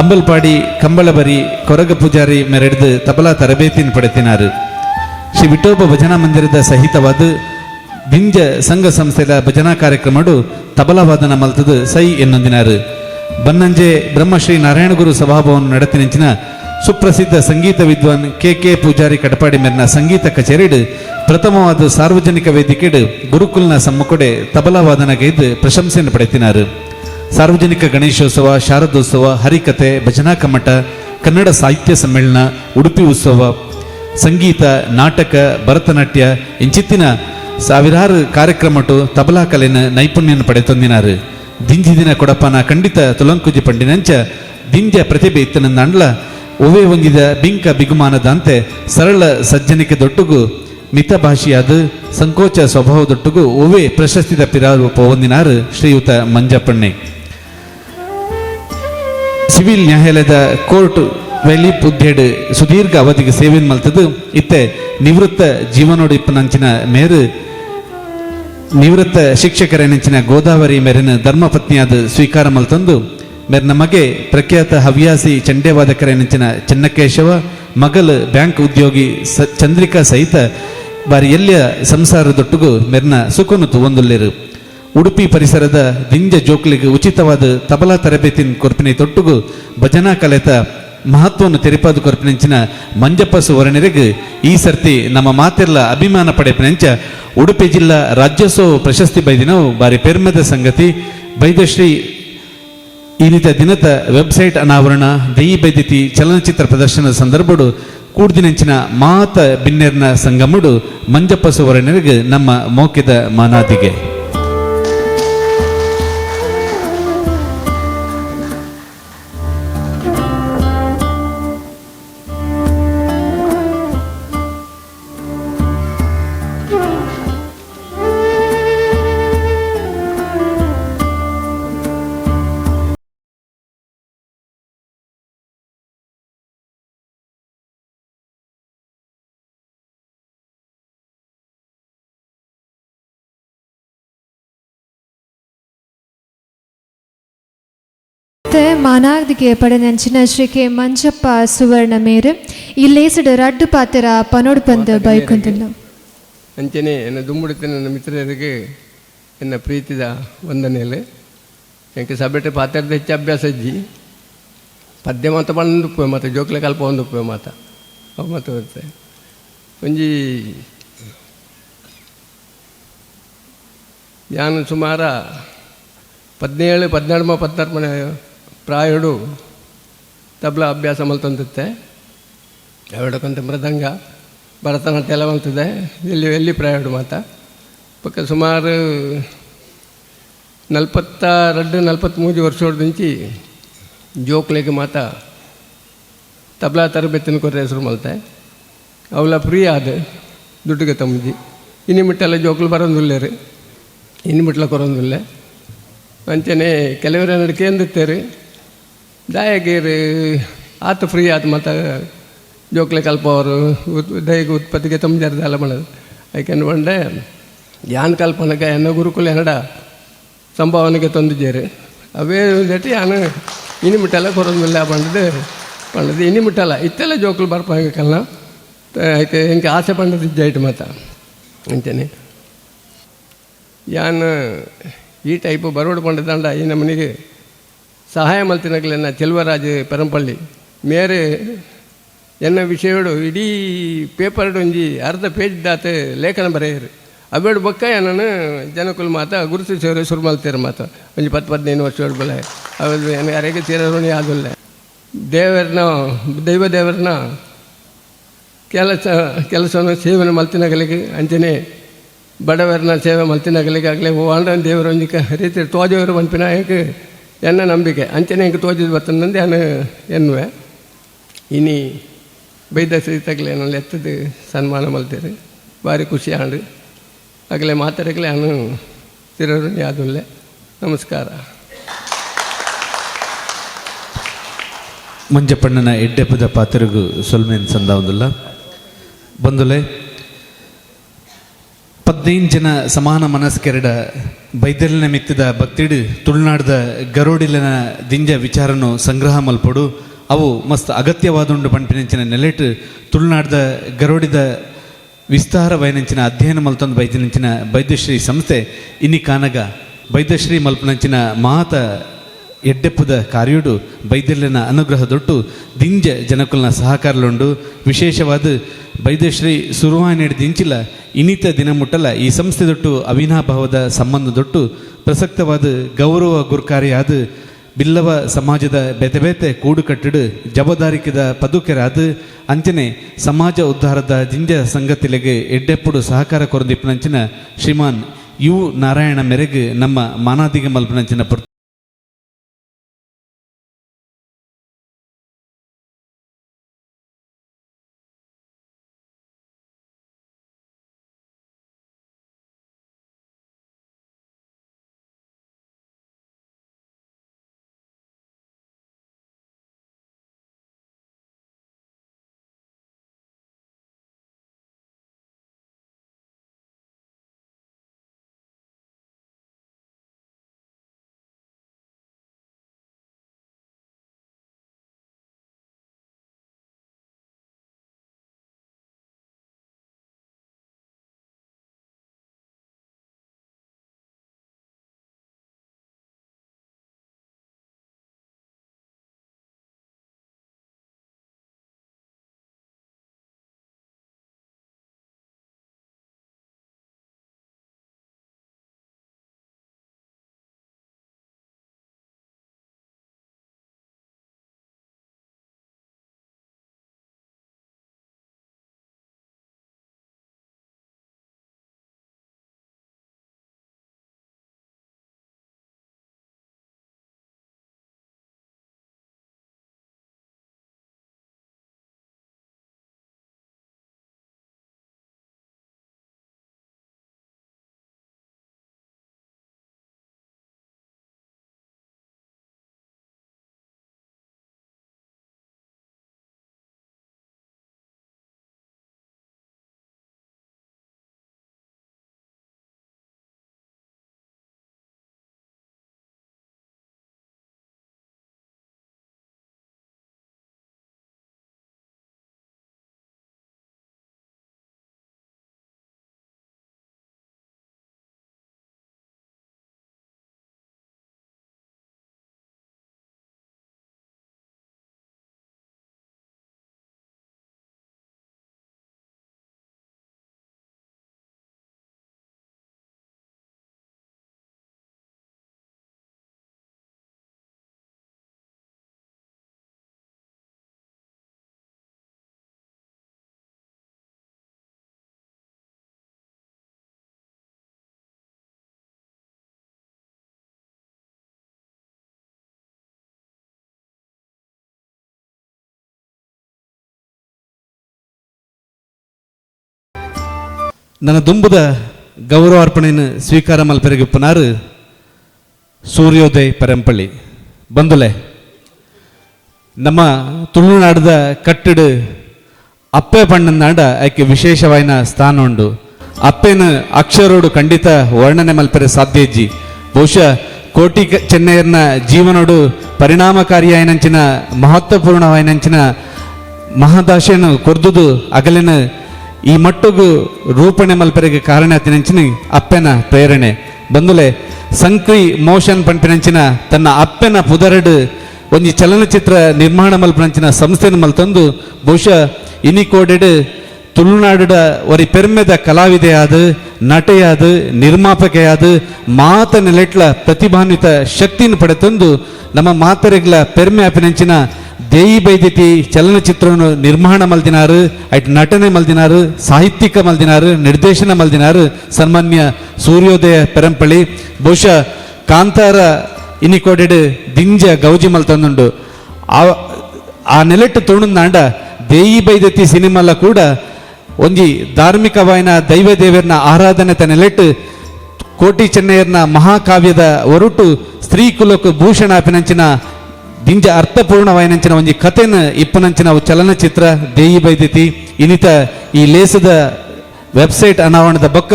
ಅಂಬಲ್ಪಾಡಿ ಕಂಬಳಬರಿ ಕೊರಗ ಪೂಜಾರಿ ಮೆರೆಡ್ದು ತಬಲಾ ತರಬೇತಿಯನ್ನು ಪಡೆತಿನಾರು. ಶ್ರೀ ವಿಠೋಬ ಭಜನಾ ಮಂದಿರದ ಸಹಿತವಾದ ದಿಂಜ ಸಂಘ ಸಂಸ್ಥೆದ ಭಜನಾ ಕಾರ್ಯಕ್ರಮಡು ತಬಲಾ ವಾದನ ಮಲ್ತದು ಸೈ ಎನ್ನೊಂದಿನಾರು. ಬನ್ನಂಜೆ ಬ್ರಹ್ಮಶ್ರೀ ನಾರಾಯಣಗುರು ಸಭಾಭವನ ನಡತಿನೆಂಚಿನ ಸುಪ್ರಸಿದ್ಧ ಸಂಗೀತ ವಿದ್ವಾನ್ ಕೆ ಕೆ ಪೂಜಾರಿ ಕಟಪಾಡಿ ಮೆರ್ನ ಸಂಗೀತ ಕಚೇರಿಡು ಪ್ರಥಮವಾದ ಸಾರ್ವಜನಿಕ ವೇದಿಕೆಡು ಗುರುಕುಲ್ನ ಸಮ್ಮುಖಡೆ ತಬಲಾ ವಾದನಗೈದು ಪ್ರಶಂಸೆಯನ್ನು ಪಡೆತಿನಾರು. ಸಾರ್ವಜನಿಕ ಗಣೇಶೋತ್ಸವ, ಶಾರದೋತ್ಸವ, ಹರಿಕತೆ, ಭಜನಾ ಕಮ್ಮಟ, ಕನ್ನಡ ಸಾಹಿತ್ಯ ಸಮ್ಮೇಳನ, ಉಡುಪಿ ಉತ್ಸವ, ಸಂಗೀತ, ನಾಟಕ, ಭರತನಾಟ್ಯ ಇಂಚಿತ್ತಿನ ಸಾವಿರಾರು ಕಾರ್ಯಕ್ರಮಟು ತಬಲಾ ಕಲೆನ ನೈಪುಣ್ಯನ ಪಡೆತೊಂದಿನಾರು. ದಿಂಜಿದಿನ ಕೊಡಪನ ಖಂಡಿತ ತುಲಂಕುಜಿ ಪಂಡಿನಂಚ ದಿಂಜ ಪ್ರತಿಭೆ ಇತ್ತನಂದಾಂಡ್ಲ ಒವೆ ಹೊಂದಿದ ಬಿಂಕ ಬಿಗುಮಾನದಂತೆ ಸರಳ ಸಜ್ಜನಿಕೆ ದೊಟ್ಟುಗು ಮಿತಭಾಷಿಯಾದ ಸಂಕೋಚ ಸ್ವಭಾವದೊಟ್ಟುಗು ಒವೆ ಪ್ರಶಸ್ತಿದ ಪಿರಾರು ಪೋವಂದಿನಾರು ಶ್ರೀಯುತ ಮಂಜಪ್ಪಣ್ಣೆ. ಸಿವಿಲ್ ನ್ಯಾಯಾಲಯದ ಕೋರ್ಟ್ ವೆಲಿ ಹುದ್ದೆಡ್ ಸುದೀರ್ಘ ಅವಧಿಗೆ ಸೇವೆ ಮಲ್ತದು ಇತ್ತೆ ನಿವೃತ್ತ ಜೀವನೋಡಿಪ್ಪನಂಚಿನ ಮೇರು ನಿವೃತ್ತ ಶಿಕ್ಷಕರೆನಂಚಿನ ಗೋದಾವರಿ ಮೇರಿನ ಧರ್ಮಪತ್ನಿಯಾದ ಸ್ವೀಕಾರ ಮಲ್ತಂದು ಮೇರ್ ನಮಗೆ ಪ್ರಖ್ಯಾತ ಹವ್ಯಾಸಿ ಚಂಡೇವಾದಕರೆನಂಚಿನ ಚೆನ್ನಕೇಶವ, ಮಗಲ್ ಬ್ಯಾಂಕ್ ಉದ್ಯೋಗಿ ಚಂದ್ರಿಕಾ ಸಹಿತ ಬಾರಿ ಎಲ್ಲಿಯ ಸಂಸಾರದೊಟ್ಟುಗು ಮೆರ್ನ ಸುಖನು ತುವಂದುಲ್ಲೇರು. ಉಡುಪಿ ಪರಿಸರದ ದಿಂಜ ಜೋಕ್ಲಿಗೆ ಉಚಿತವಾದ ತಬಲಾ ತರಬೇತಿನ ಕೊರ್ಪಿನ ತೊಟ್ಟುಗು ಭಜನಾ ಕಲೆತ ಮಹತ್ವವನ್ನು ತೆರಿಪಾದು ಕೊರ್ಪಿನಂಚಿನ ಮಂಜಪ್ಪ ಸುವರ್ಣರಿಗೆ ಈ ಸರ್ತಿ ನಮ್ಮ ಮಾತೆಲ್ಲ ಅಭಿಮಾನ ಪಡೆಪಿನಂಚ ಉಡುಪಿ ಜಿಲ್ಲಾ ರಾಜ್ಯೋತ್ಸವ ಪ್ರಶಸ್ತಿ ಬೈದಿನವು ಬಾರಿ ಪೆರ್ಮೆದ ಸಂಗತಿ. ಬೈದಶ್ರೀ ಈ ರೀತಿಯ ದಿನದ ವೆಬ್ಸೈಟ್ ಅನಾವರಣ, ದೆಯಿ ಬೈದಿತಿ ಚಲನಚಿತ್ರ ಪ್ರದರ್ಶನದ ಸಂದರ್ಭಡು ಕೂಡ್ದಿನಂಚಿನ ಮಾತ ಬಿನ್ನೆರ್ನ ಸಂಗಮಡು ಮಂಜಪ್ಪ ಸುವರ್ಣರಿಗೆ ನಮ್ಮ ಮೋಕಿದ ಮಾನಾದಿಗೆ. ಮಾನಾರ್ದಿಗೆ ಪಡೆನಂಚಿನ ಶ್ರೀ ಕೆ ಮಂಜಪ್ಪ ಸುವರ್ಣ ಮೇರು ಈ ಲೇಸಡ್ ರಡ್ಡು ಪಾತೆರ ಪನೋಡು ಪಂದ್ ಬೈಕೊಂದಿಲ್ಲ. ಅಂಚನೆ ಎನ್ನ ದುಂಬುಡುತ್ತೆ ನನ್ನ ಮಿತ್ರರಿಗೆ ಎನ್ನ ಪ್ರೀತಿದ ವಂದನೆಲೆ. ಎಂಕೆ ಸಬೆಟೆ ಪಾತೆರದ ಹೆಚ್ಚು ಅಭ್ಯಾಸ ಇಜ್ಜಿ. ಪದ್ಯ ಮಾತ ಪಂಡುಪ್ಪೆ ಮಾತ ಜೋಕ್ಲೆ ಕಲ್ಪ ಒಂದುಪ್ಪೆ ಮಾತ ಅವು ಮಾತ ಬರುತ್ತೆ. ಒಂಜಿ ಯಾನು ಸುಮಾರ 17 14 16 ಮನೆ ಪ್ರಾಯಡು ತಬಲ ಅಭ್ಯಾಸ ಮಲ್ತೊಂದಿತ್ತೆ. ಅವೆಡಕೊಂತ ಮೃದಂಗ ಭರತನಾಟ್ಯ ಎಲ್ಲ ಮಲ್ತದೆ. ಎಲ್ಲಿ ಎಲ್ಲಿ ಪ್ರಾಯಡು ಮಾತ ಪಕ್ಕ ಸುಮಾರು 42 43 ವರ್ಷದಿಂಚಿ ಜೋಕ್ಲೆಗ್ ಮಾತ ತಬಲಾ ತರಬೇತಿನ ಕೊರ್ರೆ ಹೆಸರು ಮಲ್ತೆ. ಅವಲ ಫ್ರೀ ಆದ ದುಡ್ಡುಗೆ ತಮ್ಮಜಿ ಇನಿ ಮಿಟ್ಟೆಲ್ಲ ಜೋಕ್ಲು ಬರೋಂದುಲ್ಲೇರು, ಇನಿ ಮಿಟ್ಲ ಕೊರೊಂದುಲ್ಲೆ. ಅಂಚನೆ ಕೆಲವರು ನಡಿಕೆ ದಾಯಗೇರು ಆತ ಫ್ರೀ ಆತ ಮಾತ ಜೋಕ್ಲೆ ಕಲ್ಪವರು ದೈಹಿಕ ಉತ್ಪತ್ತಿಗೆ ತಮ್ಮ ಮಾಡೋದು. ಐಕೆನ್ ಪಂಡೆ ಯಾನ್ ಕಲ್ಪನಕ ಎನ್ನ ಗುರುಕುಲ ಎನ್ನಡ ಸಂಭಾವನೆಗೆ ತಂದಿದ್ದೇರು. ಅವೇ ಒಂದೆಟ್ ಯಾನ್ ಇನಿ ಮುಟ್ಟೆಲ್ಲ ಕೊರೊಂದುಲ್ಲ ಪಂಡದು ಪಂಡದು ಇನಿ ಮುಟ್ಟಲ್ಲ ಇತ್ತೆಲ್ಲ ಜೋಕುಲು ಬರ್ಪ ಕಲ್ನ ಐಕೆ ಎಂಕೆ ಆಸೆ ಪಂಡದು ಇಜ್ಜಾಯ್ತು ಮಾತ. ಅಂಚನೆ ಯಾನ್ ಈ ಟೈಪ್ ಬರೋಡು ಪಂಡದಂಡ ಈ ನಮ್ಮನಿಗೆ ಸಹಾಯ ಮಲ್ತಿನಗಲೆನ್ನ ಚೆಲುವರಾಜ್ ಪೆರಂಪಳ್ಳಿ ಮೇರೆ ಎನ್ನ ವಿಷಯಡು ಇಡೀ ಪೇಪರ್ಡ್ ಒಂಜಿ ಅರ್ಧ ಪೇಜ್ ದಾತ ಲೇಖನ ಬರೆಯರು. ಅವೇಡು ಬೊಕ್ಕ ಏನನು ಜನಕುಲು ಮಾತ ಗುರುತಿಸೋರು ಶುರು ಮಲ್ತೇರು ಮಾತ ಒಂಜಿ 10 15 ವರ್ಷ ಬಲೆ ಅವು ಎನ್ನ ಅರೆಗೆ ತೀರೋಣಿ ಆದುಲ್ಲೆ. ದೇವರನ್ನ ದೈವ ದೇವರನ್ನ ಕೆಲಸವನ್ನು ಸೇವನೆ ಮಲ್ತಿನಗಲಿಗೆ ಅಂಚನೆ ಬಡವರನ್ನ ಸೇವೆ ಮಲ್ತಿನಗಲಿಗೆ ಆಗಲಿ ವಾಂಡ ದೇವರ ಒಂಜಿ ರೀತಿ ತೋಜವರು ಪನ್ಪಿನ ಏಕ್ ಎನ್ನ ನಂಬಿಕೆ. ಅಂಚನೆ ಎಂಕ್ ತೋಜಿದ್ ಬತ್ತಂದು ಯಾನ್ ಎನ್ನುವೆ. ಇನಿ ಬೈದ ಶ್ರೀತಗ್ಲೆ ಎನ್ನಲ್ ಎತ್ತದು ಸನ್ಮಾನ ಮಲ್ತೇರು, ಭಾರಿ ಖುಷಿ ಆಂಡ್. ಅಗಲೆ ಮಾತಾಡಗಲೆ ಯಾನು ತಿರೋರು ಯಾದುಲ್ಲೆ. ನಮಸ್ಕಾರ. ಮಂಜಪ್ಪಣ್ಣನ ಎಡ್ಡೆಪ್ಪದ ಪಾತ್ರಗೂ ಸೊಲ್ಮೇನ್ ಸಂದಾವುದಿಲ್ಲ. ಬಂದುಲೆ 15 ಜನ ಸಮಾನ ಮನಸ್ಕೆರಡ ಬೈದಲಿನ ಮಿತ್ತಿದ ಭಕ್ತಿಡು ತುಳುನಾಡ್ದ ಗರೋಡಿಲನ ದಿಂಜ ವಿಚಾರನು ಸಂಗ್ರಹ ಮಲ್ಪೊಡು, ಅವು ಮಸ್ತ್ ಅಗತ್ಯವಾದುಂಡು ಪನ್ಪಿನಂಚಿನ ನೆಲೆಟ್ ತುಳುನಾಡ್ದ ಗರೋಡಿದ ವಿಸ್ತಾರ ವೈನಂಚಿನ ಅಧ್ಯಯನ ಮಲ್ತೊಂದು ಬೈದಿನಂಚಿನ ಬೈದ್ಯಶ್ರೀ ಸಂಸ್ಥೆ ಇನ್ನಿ ಕಾನಗ ಬೈದ್ಯಶ್ರೀ ಮಲ್ಪನಂಚಿನ ಮಾತ ಎಡ್ಡೆಪ್ಪುದ ಕಾರ್ಯುಡು ಬೈದ್ಯಲಿನ ಅನುಗ್ರಹ ದೊಟ್ಟು ದಿಂಜ ಜನಕುಲ್ನ ಸಹಕಾರಲುಂಡು. ವಿಶೇಷವಾದ ಬೈದ್ಯಶ್ರೀ ಸುರುವಾನೆಡ್ ದಿಂಚಿಲ ಇನ್ನಿತ ದಿನ ಮುಟ್ಟಲ ಈ ಸಂಸ್ಥೆ ದೊಟ್ಟು ಅವಿನಾಭಾವದ ಸಂಬಂಧ ದೊಟ್ಟು ಪ್ರಸಕ್ತವಾದ ಗೌರವ ಗುರ್ಕಾರಿಯಾದ ಬಿಲ್ಲವ ಸಮಾಜದ ಬೇತೆ ಬೇತೆ ಕೂಡುಕಟ್ಟಿಡು ಜವಾಬ್ದಾರಿಕೆದ ಪದುಕೆರಾದ ಅಂಚನೆ ಸಮಾಜ ಉದ್ಧಾರದ ಜಿಂಜ ಸಂಗತಿಲೆಗೆ ಎಡ್ಡೆಪ್ಪುಡು ಸಹಕಾರ ಕೊರದಿಪ್ಪನಂಚಿನ ಶ್ರೀಮಾನ್ you Narayana ಮೆರೆಗ್ ನಮ್ಮ ಮಾನಾದಿಗೆ ಮಲ್ಪನಂಚಿನ ನನ್ನ ದುಂಬುದ ಗೌರವಾರ್ಪಣೆಯನ್ನು ಸ್ವೀಕಾರ ಮಲ್ಪೆರೆಗಿಪ್ಪನಾರು ಸೂರ್ಯೋದಯ ಪರಂಪಳ್ಳಿ ಬಂದುಲೆ. ನಮ್ಮ ತುಳುನಾಡದ ಕಟ್ಟಡ ಅಪ್ಪೆ ಪಣ್ಣನಾಡ ಆಕೆ ವಿಶೇಷವಾಯಿನ ಸ್ಥಾನ ಉಂಡು. ಅಪ್ಪೆನ ಅಕ್ಷರೋಡು ಖಂಡಿತ ವರ್ಣನೆ ಮಲ್ಪೆರೆ ಸಾಧ್ಯ ಇಜ್ಜಿ. ಬಹುಶಃ ಕೋಟಿ ಚೆನ್ನೈಯರ್ನ ಜೀವನೋಡು ಪರಿಣಾಮಕಾರಿಯಾಯಿನಂಚಿನ ಮಹತ್ವಪೂರ್ಣವಾಯಿನಂಚಿನ ಮಹಾದಾಶೆಯನ್ನು ಕೊರ್ದುದು ಅಗಲಿನ ಈ ಮಟ್ಟಗು ರೂಪಣೆ ಮಲ್ಪೆರೆಗೆ ಕಾರಣ ಆತಿನಂಚಿನ ಅಪ್ಪೆನ ಪ್ರೇರಣೆ. ಬಂದುಲೆ ಸಂಕ್ರಿ ಮೋಷನ್ ಪಂಪಿನಂಚಿನ ತನ್ನ ಅಪ್ಪೆನ ಪುದರಡು ಒಂಜಿ ಚಲನಚಿತ್ರ ನಿರ್ಮಾಣ ಮಲ್ಪನಂಚಿನ ಸಂಸ್ಥೆನ ಮಲ್ತಂದು ಬಹುಶಃ ಇನಿಕೋಡೆಡ್ ತುಳುನಾಡುಡ ಒರಿ ಪೆರ್ಮೆದ ಕಲಾವಿದೆಯಾದ, ನಟೆಯಾದ, ನಿರ್ಮಾಪಕೆಯಾದ ಮಾತ ನೆಲೆಟ್ಲ ಪ್ರತಿಭಾನ್ವಿತ ಶಕ್ತಿಯನ್ನು ಪಡೆತಂದು ನಮ್ಮ ಮಾತರೆಗ್ಲ ಪೆರ್ಮೆ ಅಪಿನಂಚಿನ ದೇಯಿ ಬೈದಿತಿ ಚಲನಚಿತ್ರವನ್ನು ನಿರ್ಮಾಣ ಮಲ್ದಿನಾರು, ಐಟ್ ನಟನೆ ಮಲ್ದಿನಾರು, ಸಾಹಿತ್ಯಿಕ ಮಲ್ದಿನಾರು, ನಿರ್ದೇಶನ ಮಲ್ದಿನಾರು ಸನ್ಮಾನ್ಯ ಸೂರ್ಯೋದಯ ಪೆರಂಪಳ್ಳಿ. ಬಹುಶಃ ಕಾಂತಾರ ಇನಿಕೋಡೆಡ್ ದಿಂಜ ಗೌಜಿ ಮಲ್ತಂದುಂಡು. ಆ ನೆಲೆಟ್ಟು ತೋಣುಂದಾಂಡ ದೇಯಿ ಬೈದತಿ ಸಿನಿಮಾಲ ಕೂಡ ಒಂಜಿ ಧಾರ್ಮಿಕವಾಯಿನ ದೈವ ದೇವರನ ಆರಾಧನೆ ನೆಲೆಟ್ಟು ಕೋಟಿ ಚೆನ್ನಯ್ಯರ್ನ ಮಹಾಕಾವ್ಯದ ಒರುಟು ಸ್ತ್ರೀ ಕುಲಕ್ಕೆ ಭೂಷಣ ಅಪಿನಂಚಿನ ದಿಂಜ ಅರ್ಥಪೂರ್ಣವಾಯಿನಂಚಿನ ಒಂಜಿ ಕಥೆನ ಇಪ್ಪನಂಚಿನ ಚಲನಚಿತ್ರ ದೇಯಿ ಬೈದಿತಿ. ಇನ್ನಿತ ಈ ಲೇಸದ ವೆಬ್ಸೈಟ್ ಅನಾವರಣದ ಬೊಕ್ಕ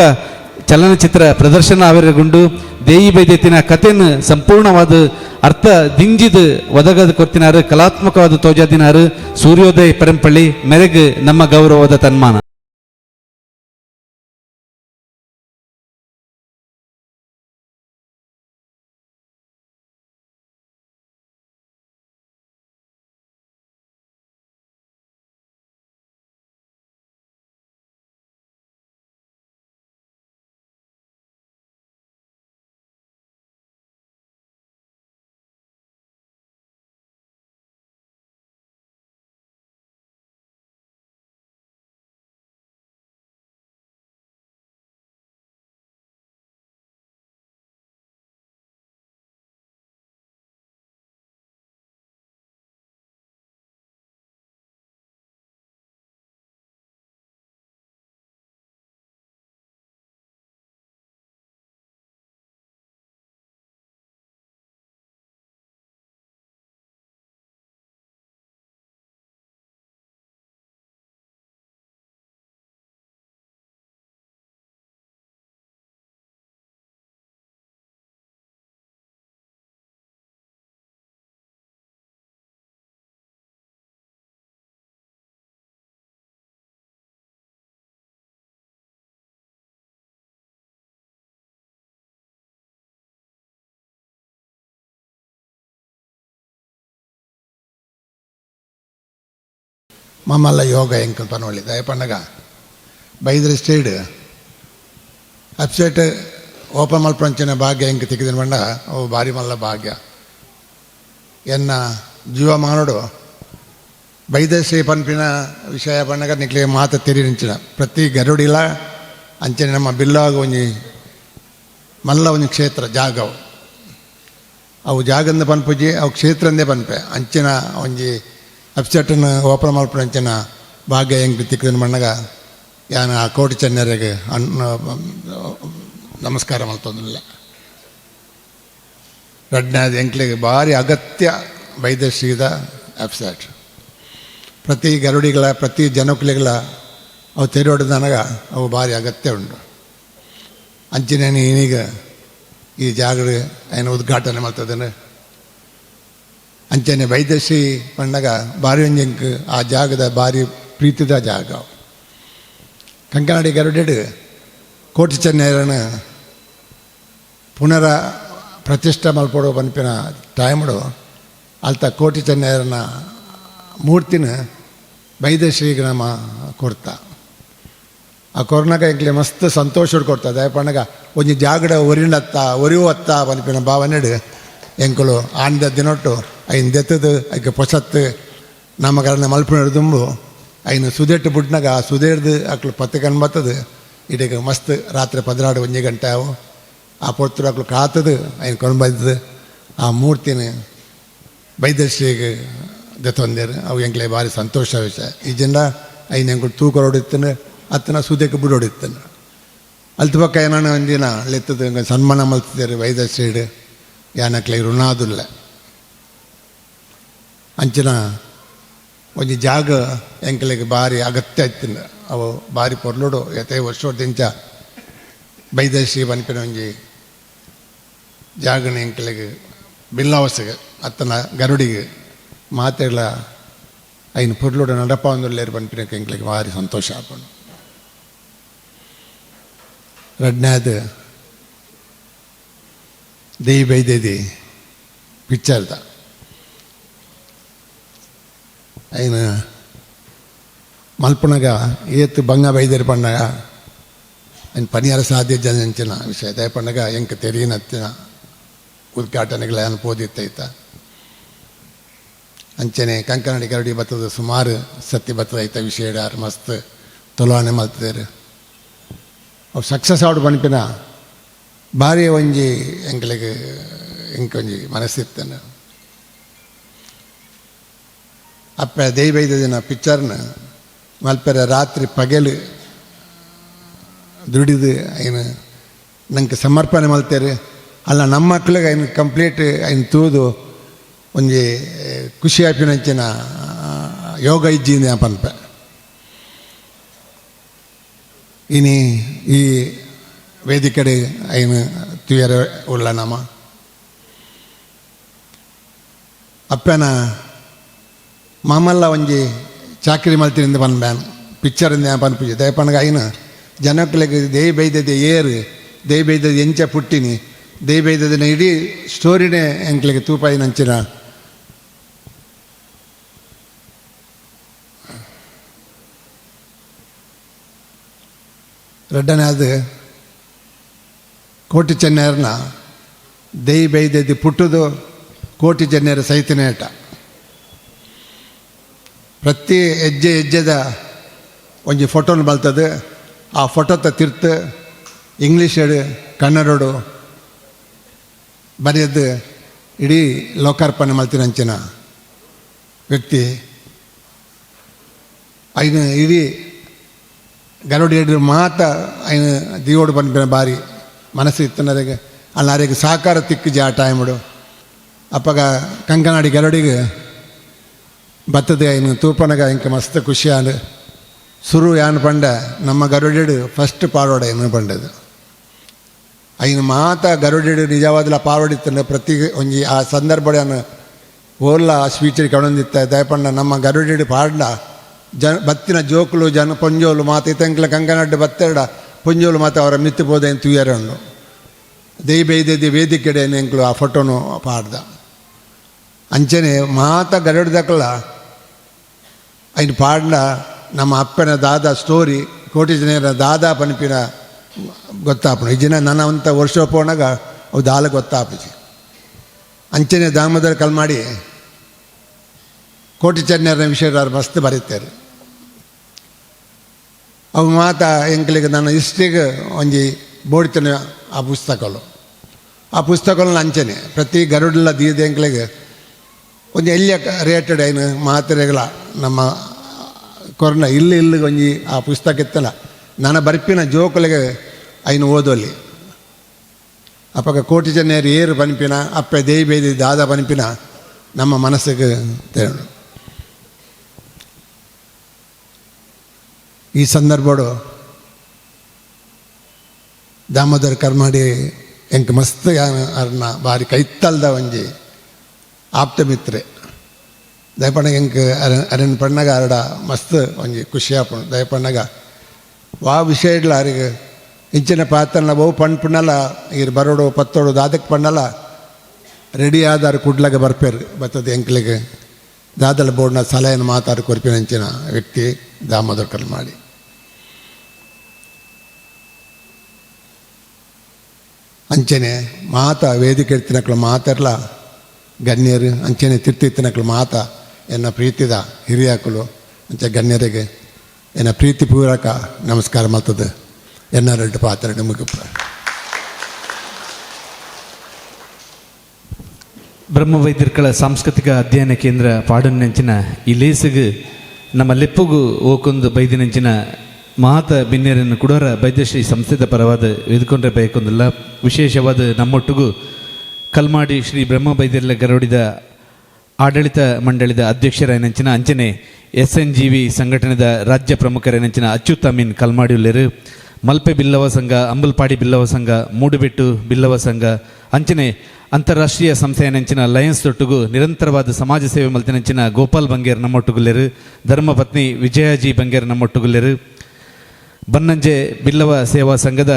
ಚಲನಚಿತ್ರ ಪ್ರದರ್ಶನ ಆವಿರಗುಂಡು ದೇಯಿ ಬೈದೆತಿನ ಕಥೆನ ಸಂಪೂರ್ಣವಾದ ಅರ್ಥ ದಿಂಜಿದ ಒದಗದ ಕೊರ್ತಿನಾರು, ಕಲಾತ್ಮಕವಾದ ತೋಜಾದಿನಾರು ಸೂರ್ಯೋದಯ ಪರಂಪಳ್ಳಿ ಮೆರೆಗ್ ನಮ್ಮ ಗೌರವದ ತನ್ಮಾನ. ಮಮ್ಮಲ್ಲ ಯೋಗ ಎಂಕಲ್ ಪನೊಳ್ಳಿ ದಯಪಣ್ಣಗ ಬೈದ್ರ state website open ಮಲ್ಪಂಚಿನ ಭಾಗ್ಯ ಎಂಕ್ ತಿಕ್ಕಿದಿನ ಬಂಡ ಅವು ಭಾರಿ ಮಲ್ಲ ಭಾಗ್ಯ. ಎನ್ನ ಜೀವಮಾನೋಡು ಬೈದಶ್ರೀ ಪನ್ಪಿನ ವಿಷಯ ಪಣ್ಣಗ ನಿಕ್ಲೆ ಮಾತ ತೆರಿ ನಿಂಚಿನ ಪ್ರತಿ ಗರುಡಿಲ ಅಂಚನೆ ನಮ್ಮ ಬಿಲ್ಲಾಗ ಒಂಜಿ ಮಲ್ಲ ಒಂಜಿ ಕ್ಷೇತ್ರ ಜಾಗವು ಅವು ಜಾಗಂದ ಪನ್ಪುಜಿ ಅವು ಕ್ಷೇತ್ರಂದೇ ಪನ್ಪೆ ಅಂಚಿನ ಒಂಜಿ ವೆಬ್ಸೈಟನ್ನು ಓಪನ್ ಮಲ್ಪುನಂಚಿನ ಭಾಗ್ಯ ಎಂಕ್ ತಿಕ್ಕಿದಿನ ಮಣ್ಣಗ ಯಾನ್ ಆ ಕೋಟಿ ಚೆನ್ನರಿಗೆ ನಮಸ್ಕಾರ ಮಲ್ತೊಂದಿಲ್ಲ. ರಡ್ನಾದ ಎಂಕ್ಲೆಗ್ ಭಾರಿ ಅಗತ್ಯ ವೈದ್ಯಶ್ರೀದ ವೆಬ್ಸೈಟ್. ಪ್ರತಿ ಗರುಡಿಗಳ ಪ್ರತಿ ಜನಕುಲೆಗಳ ಅವು ತೆರೆಯೊಡೆದನಗ ಅವು ಭಾರಿ ಅಗತ್ಯ ಉಂಟು. ಅಂಚಿನ ಏನೀಗ ಈ ಜಾಗಡೆ ಏನು ಉದ್ಘಾಟನೆ ಮಲ್ತದನು ಅಂಚನೆ ವೈದ್ಯಶ್ರೀ ಪಂಡಗ ಭಾರಿ ಒಂಜಿ ಆ ಜಾಗದ ಭಾರಿ ಪ್ರೀತಿದ ಜಾಗ. ಕಂಕನಾಡಿ ಗರುಡೆಡು ಕೋಟಿ ಚೆನ್ನೈರನ ಪುನರ ಪ್ರತಿಷ್ಠೆ ಮಲ್ಪೊಡು ಪನ್ಪಿನ ಟೈಮ್ಡು ಅಲ್ತ ಕೋಟಿ ಚೆನ್ನೈರನ ಮೂರ್ತಿನ ವೈದ್ಯಶ್ರೀಗೆ ನಮ್ಮ ಕೊರ್ತ. ಆ ಕೊರ್ನಾಗ ಎಂಕ್ಲೆ ಮಸ್ತ್ ಸಂತೋಷ ಕೊಡ್ತಾ ದಯಪಣ್ಣಗ ಒಂಜಿ ಜಾಗಡ ಒರಿನತ್ತ ಒರಿಯುವತ್ತ ಪನ್ಪಿನ ಭಾವನೆಡು ಎಂಕುಲು ಆಂಡ ದಿನೊಟ್ಟು ಐನ್ ದೆತ್ತದು ಐಕೆ ಪೊಸತ್ತು ನಮಗರನ್ನ ಮಲ್ಪಿನ ದುಂಬು ಐನು ಸುದೆಟ್ಟು ಬುಡ್ನಾಗ ಆ ಸುದೇರ್ದು ಅಕ್ಲು ಪತ್ತೆ ಕಣ್ಬತ್ತದು ಇಡೀಗ ಮಸ್ತ್ ರಾತ್ರಿ 12 1 ಗಂಟೆ ಅವು ಆ ಪೊರ್ತುಡು ಅಕ್ಲು ಕಾತದು ಐನ್ ಕೊಂಡ್ಬಂದದು ಆ ಮೂರ್ತಿನ ವೈದ್ಯಶ್ರೀಗೆ ದೆತ್ತೊಂದೇರು. ಅವು ಎಂಕ್ಲೆ ಭಾರಿ ಸಂತೋಷ ವಿಷಯ. ಈ ಜನ ಐನ್ ಎಂಕುಲು ತೂಕೊರೊಡಿತ್ತನು ಅತ್ತನ ಸುದೆಕ್ಕೆ ಬಿಡೋಡಿತ್ತನು. ಅಲ್ತ ಬೊಕ್ಕ ಏನಾನ ಒಂದಿನ ಲೆತ್ತದ ಸನ್ಮಾನ ಮಲ್ತಿದ್ದಾರೆ ವೈದ್ಯ ಯಾನಕ್ಲೆ ಋಣಾದುಲ್ಲ ಅಂಚಿನ ಒಂಜಿ ಜಾಗ ಎಂಕಲೆಗ್ ಬಾರಿ ಅಗತ್ಯ ಇತ್ತಿನ ಅವು ಬಾರಿ ಪೊರ್ಲುಡು ಎತೆ ವರ್ಷೋದಿಂಚ ಬೈದಶ್ರೀ ಪನ್ಪಿನ ಒಂಜಿ ಜಾಗನ ಎಂಕಲೆಗ್ ಬಿಲ್ಲಾವಸಗ್ ಅತ್ತನ ಗರುಡಿಗೆ ಮಾತೆರ್ಲ ಐನ್ ಪೊರ್ಲುಡು ನಡಪಾವೊಂದುಲ್ಲೆರ್ ಪನ್ಪಿನಕ್ ಎಂಕಲೆಗ್ ಬಾರಿ ಸಂತೋಷ ಆಪುಂಡು. ರಡ್ಡನೇದು ದೇಯಿ ಬೈದೇದಿ ಪಿಕ್ಚರ್ದ ಐನ್ ಮಲ್ಪುನಗ ಏತ್ ಬಂಗ ಬೈದೆರ್ ಪನ್ನಗ ಐನ್ ಪನಿಯಾರ ಸಾಧ್ಯ ಜನ ವಿಷಯ ದಾಯೆ ಪನ್ನಗ ಎಂಕ್ ತೆರಿಯನತ್ತಿನ ಉದ್ಘಾಟನೆಗಳ ಯಾನ್ ಪೋದಿತ್ತೈತ. ಅಂಚನೆ ಕಂಕನಾಡಿ ಗರಡಿ ಬತ್ತದ ಸುಮಾರು ಸತ್ಯ ಬತ್ತದ ಐತ ವಿಷಯ ಆರ್ ಮಸ್ತ್ ತೊಲಾನೆ ಮಲ್ತದೇರು ಅವು ಸಕ್ಸಸ್ ಆವಡ್ ಪನ್ಪಿನ ಬಾರಿ ಒಂಜಿ ಎಂಕ್ಲೆಗ್ ಎಂಕ್ ಒಂಜಿ ಮನಸ್ಸಿತ್ತನ. ಅಪ್ಪೆ ದೇಯಿ ಬೈದದಿನ ಪಿಕ್ಚರ್ನ ಮಲ್ಪೆರೆ ರಾತ್ರಿ ಪಗೆಲು ದುಡಿದು ಐನ್ ನಂಗೆ ಸಮರ್ಪಣೆ ಮಲ್ತೇರು. ಅಲ್ಲ ನಮ್ಮ ಮಕ್ಳಿಗೆ ಐನ್ ಕಂಪ್ಲೀಟ್ ಐನ್ ತೂದು ಒಂಜಿ ಖುಷಿ ಆಪಿನಂಚಿನ ಯೋಗ ಇಜ್ಜಿಂದ ಪನ್ಪೆ. ಇನಿ ಈ ವೇದಿಕೆಡೆ ಐನ್ ತುಯರೆ ಉಳ್ಳ ನಮ ಅಪ್ಪನ ಮಾಮಲ್ಲ ಒಂಜಿ ಚಾಕರಿ ಮಲ್ತಿನಿಂದ ಪನ್ಬ್ಯಾನ್ ಪಿಕ್ಚರಿಂದ ಪನ್ಪುಜಿ ದಯಪನಗ ಐನ್ ಜನಕ್ಲೆಗ್ ದೇಯಿ ಬೈದದೆ ಏರು ದೇಯಿ ಬೈದದೆ ಎಂಚ ಪುಟ್ಟಿನಿ ದೇಯಿ ಬೈದದಿನ ಇಡೀ ಸ್ಟೋರಿನೇ ಎಂಕ್ಲೆಗ್ ತೂಪಾಯಿನಂಚಿನ ರಡ್ಡನೇ ಕೋಟಿ ಚೆನ್ನೆಯರ್ನ ದೇಯಿ ಬೈದೆದಿ ಪುಟ್ಟುದು ಕೋಟಿ ಚೆನ್ನೆಯರ ಸೈತಿನೇಟ ಪ್ರತಿ ಹೆಜ್ಜೆ ಹೆಜ್ಜೆದ ಒಂಜಿ ಫೋಟೋನು ಬಲ್ತದೆ. ಆ ಫೋಟೋತ ತಿರ್ತು ಇಂಗ್ಲೀಷಡು ಕನ್ನಡೋಡು ಬರೆಯದ್ದು ಇಡೀ ಲೋಕಾರ್ಪಣೆ ಮಲ್ತಿನಂಚಿನ ವ್ಯಕ್ತಿ. ಐನ ಇಡೀ ಗರುಡಿ ಮಾತ ಐನ ದಿಯೋಡು ಪನ್ಪಿನ ಬಾರಿ ಮನಸ್ಸು ಇತ್ತನರೆಗೆ ಅಲ್ಲ ಅರೆಗೆ ಸಹಕಾರ ತಿಕ್ಕುಜಿ ಆ ಟೈಮುಡು. ಅಪ್ಪಗ ಕಂಕನಾಡಿ ಗರುಡಿಗೆ ಬತ್ತದೆ ಐನು ತೂಪನಗ ಇಂಕ ಮಸ್ತ್ ಖುಷಿ ಆಂಡ್. ಸುರು ಯಾನ್ ಪಂಡ ನಮ್ಮ ಗರುಡಿಡು ಫಸ್ಟ್ ಪಾಡೋಡ ಏನು ಪಂಡದು ಐನು ಮಾತ ಗರುಡಿಡು ನಿಜವಾದಲ ಪಾಡೋಡಿತ್ತಂಡ ಪ್ರತಿ ಒಂಜಿ ಆ ಸಂದರ್ಭ ಓಲ್ಲ ಆ ಸ್ಪೀಚ್ ಕಣೊಂದಿತ್ತ ದಯಪಂಡ ನಮ್ಮ ಗರುಡಿಡು ಪಾಡ್ಲ ಜನ ಬತ್ತಿನ ಜೋಕುಲು ಜನ ಪೊಂಜೋಲು ಮಾತ ಇತ್ತಂಕ್ಲ ಕಂಕನಾಡು ಬತ್ತೆರಡ ಪೊಂಜೋಲು ಮಾತ ಅವರ ಮಿತ್ತು ಪೋದೆ ತುಯರುಂಡು ದೇಯಿ ಬೈದೆ ವೇದಿಕೆಡೆ ಎಂಕ್ಲು ಆ ಫೋಟೋನು ಪಾಡ್ದ. ಅಂಚನೆ ಮಾತ ಗರುಡ್ದಕ್ಕಲ ಐನು ಪಾಡ್ಲ ನಮ್ಮ ಅಪ್ಪನ ದಾದ ಸ್ಟೋರಿ ಕೋಟಿ ಜನರ ದಾದಾ ಪನ್ಪಿನ ಗೊತ್ತಾಪುಂಡು. ಈ ದಿನ ನನ್ನ ಅಂಥ ವರ್ಷ ಪೋನಾಗ ಅವು ದಾಲ ಗೊತ್ತಾಪುಜಿ. ಅಂಚನೆ ದಾಮೋದರ ಕಲ್ಮಾಡಿ ಕೋಟಿ ಚೆನ್ನರ ವಿಷಯ ಮಸ್ತ್ ಬರೀತಾರೆ. ಅವು ಮಾತ ಎಂಕ್ಲಿಗೆ ನನ್ನ ಹಿಸ್ಟ್ರಿಗೆ ಒಂಜಿ ಬೋಡಿತನ ಆ ಪುಸ್ತಕಲು ಆ ಪುಸ್ತಕలను ಅಂಚನೆ ಪ್ರತಿ ಗರುಡಲ ದೀದ ಎಂಕ್ಲಿಗೆ ಒಂಜಿ ಎಲ್ಲಿಯ ರೇಟೆಡ್ ಐನು ಮಾತ್ರೆಗಳ ನಮ್ಮ ಕೊರ್ನ ಇಲ್ಲಿ ಇಲ್ಲಿ ಒಂಜಿ ಆ ಪುಸ್ತಕ ಇತ್ತಲ್ಲ ನನ್ನ ಬರ್ಪಿನ ಜೋಕುಲಿಗೆ ಐನು ಓದೋಲಿ. ಅಪ್ಪಗ ಕೋಟಿ ಚೆನ್ನೆಯರು ಏರು ಪನ್ಪಿನ ಅಪ್ಪೆ ದೇಯಿ ಬೇದಿ ದಾದ ಪನ್ಪಿನ ನಮ್ಮ ಮನಸ್ಸಿಗೆ ತೇಳು. ಈ ಸಂದರ್ಭಡು ದಾಮೋದರ ಕರ್ಮಾಡಿ ಎಂಕ್ ಮಸ್ತ್ ಅರ್ನ ಬಾರಿ ಕೈತ್ತಲ್ದ ಒಂಜಿ ಆಪ್ತ ಮಿತ್ರೆ ದಯಪಣ್ಣಗ ಎಂಕ್ ಅರನ್ ಪಣ್ಣಗ ಅರಡ ಮಸ್ತ್ ಒಂಜಿ ಖುಷಿ ಆಪುಂಡು. ದಯಪಣ್ಣಗ ವಾ ವಿಷಯ ಇಡ್ಲ ಅರಿಗೆ ಇಂಚಿನ ಪಾತ್ರನ ಬಹು ಪಣ್ಪುನಲ ಈರ್ ಬರೋಡು ಪತ್ತೋಡು ದಾದಕ್ಕೆ ಪಣ್ಣಲ ರೆಡಿ ಆದಾರು ಕುಡ್ಲಗ ಬರ್ಪೇರು ಬತ್ತದ ಎಂಕ್ಲಿಗೆ ದಾದಲ ಬೋರ್ಡ್ನ ಸಲಹೆಯನ್ನು ಮಾತಾಡು ಕೊರ್ಪಿನಂಚಿನ ವ್ಯಕ್ತಿ ದಾಮೋದರ ಕಲ್ಮಾಡಿ. ಅಂಚನೆ ಮಾತ ವೇದಿಕೆ ಇತ್ತಿನಕ್ಲು ಮಾತೆರ್ಲ ಗಣ್ಯರು ಅಂಚನೆ ತಿರ್ತಿತ್ತಿನಕ್ಲು ಮಾತ ಎನ್ನ ಪ್ರೀತಿದ ಹಿರಿಯಾಕುಲು ಅಂಚೆ ಗಣ್ಯರಿಗೆ ಎನ್ನ ಪ್ರೀತಿಪೂರ್ವಕ ನಮಸ್ಕಾರ ಮಾಡ್ತದೆ. ಎನ್ನ ರೆಡ್ಡು ಪಾತ್ರ ಮುಗಿಪ. ಬ್ರಹ್ಮವೈದ್ಯರ್ಕಳ ಸಾಂಸ್ಕೃತಿಕ ಅಧ್ಯಯನ ಕೇಂದ್ರ ಪಾಡನೆಂಚಿನ ಈ ಲೇಸಿಗೆ ನಮ್ಮ ಲೆಪ್ಪುಗು ಓಕೊಂದು ಬೈದಿನಂಚಿನ ಮಾತ ಬಿನ್ನೆರನ್ನು ಕುಡೋರ ಬೈದ್ಯಶ್ರೀ ಸಂಸ್ಥೆದ ಪರವಾದ ಎದುಕೊಂಡ್ರೆ ಬೇಕೊಂದಿಲ್ಲ. ವಿಶೇಷವಾದ ನಮ್ಮೊಟ್ಟಿಗೂ ಕಲ್ಮಾಡಿ ಶ್ರೀ ಬ್ರಹ್ಮ ಬೈದ್ಯರ್ಲ ಗರಡಿದ ಆಡಳಿತ ಮಂಡಳಿದ ಅಧ್ಯಕ್ಷರಾಯನಂಚಿನ ಅಂಚನೆ SNGV ಸಂಘಟನೆದ ರಾಜ್ಯ ಪ್ರಮುಖರೇನಂಚಿನ ಅಚ್ಯುತ್ ಅಮೀನ್ ಕಲ್ಮಾಡಿ ಉಲ್ಲೇರು. ಮಲ್ಪೆ ಬಿಲ್ಲವ ಸಂಘ, ಅಂಬಲ್ಪಾಡಿ ಬಿಲ್ಲವ ಸಂಘ, ಮೂಡುಬೆಟ್ಟು ಬಿಲ್ಲವ ಸಂಘ ಅಂಚನೆ ಅಂತಾರಾಷ್ಟ್ರೀಯ ಸಂಸ್ಥೆಯನಂಚಿನ ಲಯನ್ಸ್ ತೊಟ್ಟುಗು ನಿರಂತರವಾದ ಸಮಾಜ ಸೇವೆ ಮಲ್ತಿನಂಚಿನ ಗೋಪಾಲ್ ಬಂಗೇರ್ ನಮ್ಮೊಟ್ಟುಗುಲ್ಲೇರು. ಧರ್ಮಪತ್ನಿ ವಿಜಯಾಜಿ ಬಂಗೇರ್ ನಮ್ಮೊಟ್ಟುಗುಲ್ಲೇರು. ಬನ್ನಂಜೆ ಬಿಲ್ಲವ ಸೇವಾ ಸಂಘದ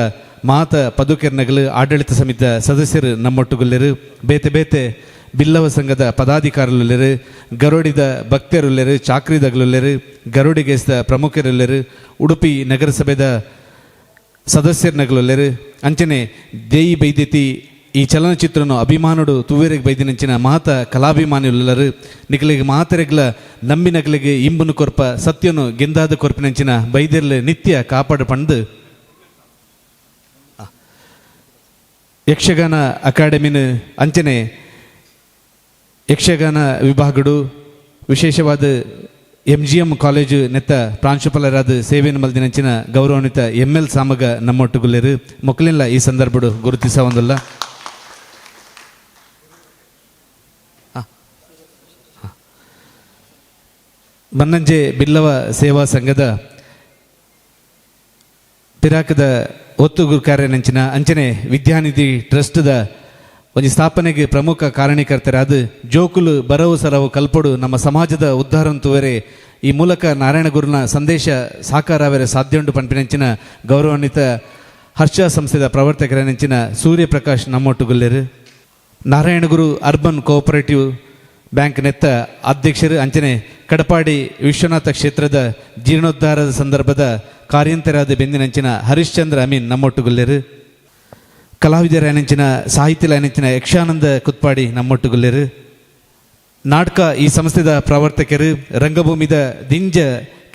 ಮಾತ ಪದುಕೆರ್ನಗಲು ಆಡಳಿತ ಸಮಿತಿಯ ಸದಸ್ಯರು ನಮ್ಮೊಟ್ಟುಗುಲ್ಲೇರು. ಬೇತೆ ಬೇತೆ ಬಿಲ್ಲವ ಸಂಘದ ಪದಾಧಿಕಾರಿಲುಲ್ಲೇರು, ಗರೋಡಿದ ಭಕ್ತರುಲ್ಲೇರು, ಚಾಕ್ರಿದಗಲುಲ್ಲೇರು, ಗರೋಡಿಗೇಸ್ದ ಪ್ರಮುಖರುಲ್ಲೇರು, ಉಡುಪಿ ನಗರಸಭೆದ ಸದಸ್ಯರ್ನಗಲುಲ್ಲೇರು. ಅಂಚನೆ ದೇಯಿ ಬೈದ್ಯತಿ ಈ ಚಲನಚಿತ್ರನು ಅಭಿಮಾನುಡು ತುವೇರಿಗೆ ಬೈದಿನಂಚಿನ ಮಾತ ಕಲಾಭಿಮಾನಿಯುಲ್ಲರು. ನಿಕಲಿಗೆ ಮಾತರೆಗ್ಲ ನಂಬಿನಗಲಿಗೆ ಇಂಬುನು ಕೊರ್ಪ ಸತ್ಯನು ಗೆಂದಾದ ಕೊರ್ಪಿನಂಚಿನ ಬೈದೆರ್ಲೆ ನಿತ್ಯ ಕಾಪಾಡು ಪಂದು ಯಕ್ಷಗಾನ ಅಕಾಡೆಮಿನ ಅಂಚನೆ ಯಕ್ಷಗಾನ ವಿಭಾಗಡು ವಿಶೇಷವಾದ MGM college ನೆತ್ತ ಪ್ರಾಂಶುಪಾಲರಾದ ಸೇವೆಯನ್ನು ಮಲ್ದಿನಂಚಿನ ಗೌರವಾನ್ವಿತ ML ಸಾಮಗ ನಮ್ಮೊಟ್ಟುಗುಲ್ಲೇರು. ಮೊಕ್ಕಲಿಲ್ಲ ಈ ಸಂದರ್ಭಡು ಗುರುತಿಸ ಒಂದಲ್ಲ. ಬನ್ನಂಜೆ ಬಿಲ್ಲವ ಸೇವಾ ಸಂಘದ ಪಿರಾಕದ ಒತ್ತು ಗುರುಕಾರ್ಯನಂಚಿನ ಅಂಚನೆ ವಿದ್ಯಾನಿಧಿ ಟ್ರಸ್ಟ್ದ ಒಂಜಿ ಸ್ಥಾಪನೆಗೆ ಪ್ರಮುಖ ಕಾರಣೀಕರ್ತರಾದ ಜೋಕುಲು ಬರವು ಸರವು ಕಲ್ಪಡು ನಮ್ಮ ಸಮಾಜದ ಉದ್ಧಾರಂತುವರೆ ಈ ಮೂಲಕ ನಾರಾಯಣ ಗುರುನ ಸಂದೇಶ ಸಾಕಾರವರೆ ಸಾಧ್ಯ ಉಂಟು ಪನ್ಪಿನಂಚಿನ ಗೌರವಾನ್ವಿತ ಹರ್ಷ ಸಂಸ್ಥೆದ ಪ್ರವರ್ತಕರನಂಚಿನ Suryaprakash ನಮ್ಮೊಟ್ಟುಗುಲ್ಲೇರು. Narayana Guru urban cooperative bank ನೆತ್ತ ಅಧ್ಯಕ್ಷರು ಅಂಚನೆ ಕಡಪಾಡಿ ವಿಶ್ವನಾಥ ಕ್ಷೇತ್ರದ ಜೀರ್ಣೋದ್ಧಾರದ ಸಂದರ್ಭದ ಕಾರ್ಯಂತರಾದ ಬೆಂದಿನಂಚಿನ ಹರಿಶ್ಚಂದ್ರ ಅಮೀನ್ ನಮ್ಮೊಟ್ಟುಗುಲ್ಲೇರು. ಕಲಾವಿದರ ಸಾಹಿತ್ಯಲ ಯಕ್ಷಾನಂದ ಕುತ್ಪಾಡಿ ನಮ್ಮೊಟ್ಟುಗುಲ್ಲೇರು. ನಾಟಕ ಈ ಸಂಸ್ಥೆದ ಪ್ರವರ್ತಕರು ರಂಗಭೂಮಿದ ದಿಂಜ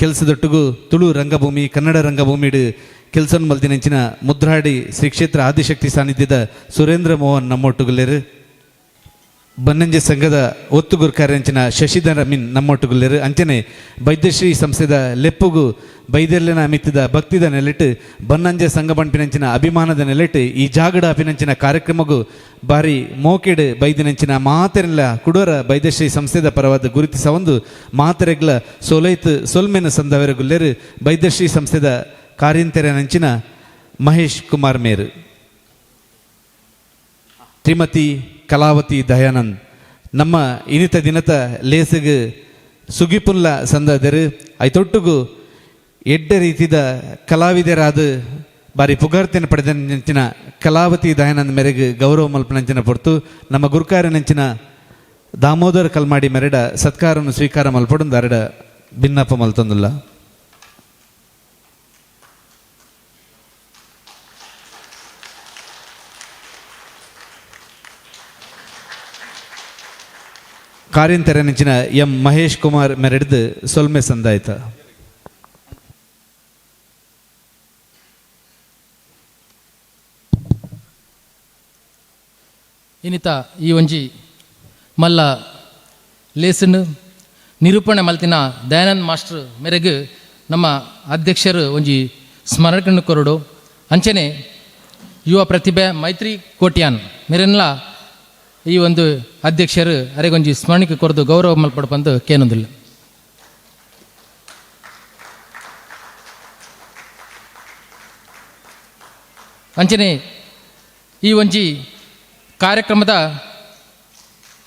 ಕೆಲಸದೊಟ್ಟಿಗೂ ತುಳು ರಂಗಭೂಮಿ ಕನ್ನಡ ರಂಗಭೂಮಿಡು ಕೆಲಸ ಮಲ್ದಿನಂಚಿನ ಮುದ್ರಾಡಿ ಶ್ರೀ ಕ್ಷೇತ್ರ ಆದಿಶಕ್ತಿ ಸಾನ್ನಿಧ್ಯದ ಸುರೇಂದ್ರ ಮೋಹನ್ ನಮ್ಮೊಟ್ಟುಗುಲ್ಲೇರು. ಬನ್ನಂಜೆ ಸಂಘದ ಒತ್ತು ಗುರ್ಕಾರ್ಯಂಚಿನ ಶಶಿಧರ ಮಿನ್ ನಮ್ಮೊಟ್ಟುಗುಲ್ಲೇರು. ಅಂಚನೆ ಬೈದ್ಯಶ್ರೀ ಸಂಸ್ಥೆದ ಲೆಪ್ಪುಗು ಬೈದೆರ್ಲೆನ ಮಿತ್ತಿದ ಭಕ್ತಿದ ನೆಲೆಟ್ಟು ಬನ್ನಂಜೆ ಸಂಘ ಬಂಪಿನಂಚಿನ ಅಭಿಮಾನದ ನೆಲೆಟ್ಟು ಈ ಜಾಗಡ ಅಪಿನಂಚಿನ ಕಾರ್ಯಕ್ರಮಗೂ ಬಾರಿ ಮೋಕೆಡ್ ಬೈದಿನಂಚಿನ ಮಾತೆರೆಲ್ಲ ಕುಡೋರ ಬೈದ್ಯಶ್ರೀ ಸಂಸ್ಥೆದ ಪರವಾದ ಗುರುತಿಸ ಒಂದು ಮಾತೆರೆಗ್ಲ ಸೊಲೈತ್ ಸೊಲ್ಮೆನ ಸಂದವರೆಗುಲ್ಲೇರು ಬೈದ್ಯಶ್ರೀ ಸಂಸ್ಥೆದ ಕಾರ್ಯಂತೆರೆನಂಚಿನ ಮಹೇಶ್ ಕುಮಾರ್ ಮೇರು. ಶ್ರೀಮತಿ ಕಲಾವತಿ ದಯಾನಂದ್ ನಮ್ಮ ಇನಿತ ದಿನತ ಲೇಸಿಗೆ ಸುಗಿಪುಲ್ಲ ಸಂದದರು. ಐತೊಟ್ಟುಗು ಎಡ್ಡೆ ರೀತಿದ ಕಲಾವಿದರಾದ ಬಾರಿ ಪುಗಾರ್ತೆನ ಪಡೆದ ಕಲಾವತಿ ದಯಾನಂದ್ ಮೇರೆಗೆ ಗೌರವ ಮಲ್ಪನಂಚಿನ ಪೊರ್ತು ನಮ್ಮ ಗುರುಕಾರನಂಚಿನ ದಾಮೋದರ ಕಲ್ಮಾಡಿ ಮೆರಡ ಸತ್ಕಾರನ್ನು ಸ್ವೀಕಾರ ಮಲ್ಪಡೊಂದು ಅರಡ ಭಿನ್ನಪ್ಪ ಮಲ್ತೊಂದುಲ್ಲ. ಕಾರ್ಯಂತೆರನಂಚಿನ ಎಂ ಮಹೇಶ್ ಕುಮಾರ್ ಮೆರೆಡ್ದು ಸೊಲ್ಮೆ ಸಂದಾಯ್ತ. ಇನ್ನಿತ ಈ ಒಂಜಿ ಮಲ್ಲ ಲೇಸನ್ ನಿರೂಪಣೆ ಮಲ್ತಿನ ದಯಾನಂದ್ ಮಾಸ್ಟರ್ ಮೇರೆಗೆ ನಮ್ಮ ಅಧ್ಯಕ್ಷರು ಒಂಜಿ ಸ್ಮರಣೆ ಕೊರಡು. ಅಂಚನೆ ಯುವ ಪ್ರತಿಭೆ ಮೈತ್ರಿ ಕೋಟ್ಯಾನ್ ಮೇರೆನ್ಲ ಈ ಒಂದು ಅಧ್ಯಕ್ಷರು ಅರೆಗೊಂಜಿ ಸ್ಮರಣಿಕೆ ಕೊರದು ಗೌರವ ಮಲ್ಪಡಪಂದು ಕೇನೊಂದಿಲ್ಲ. ಅಂಚನೆ ಈ ಒಂಜಿ ಕಾರ್ಯಕ್ರಮದ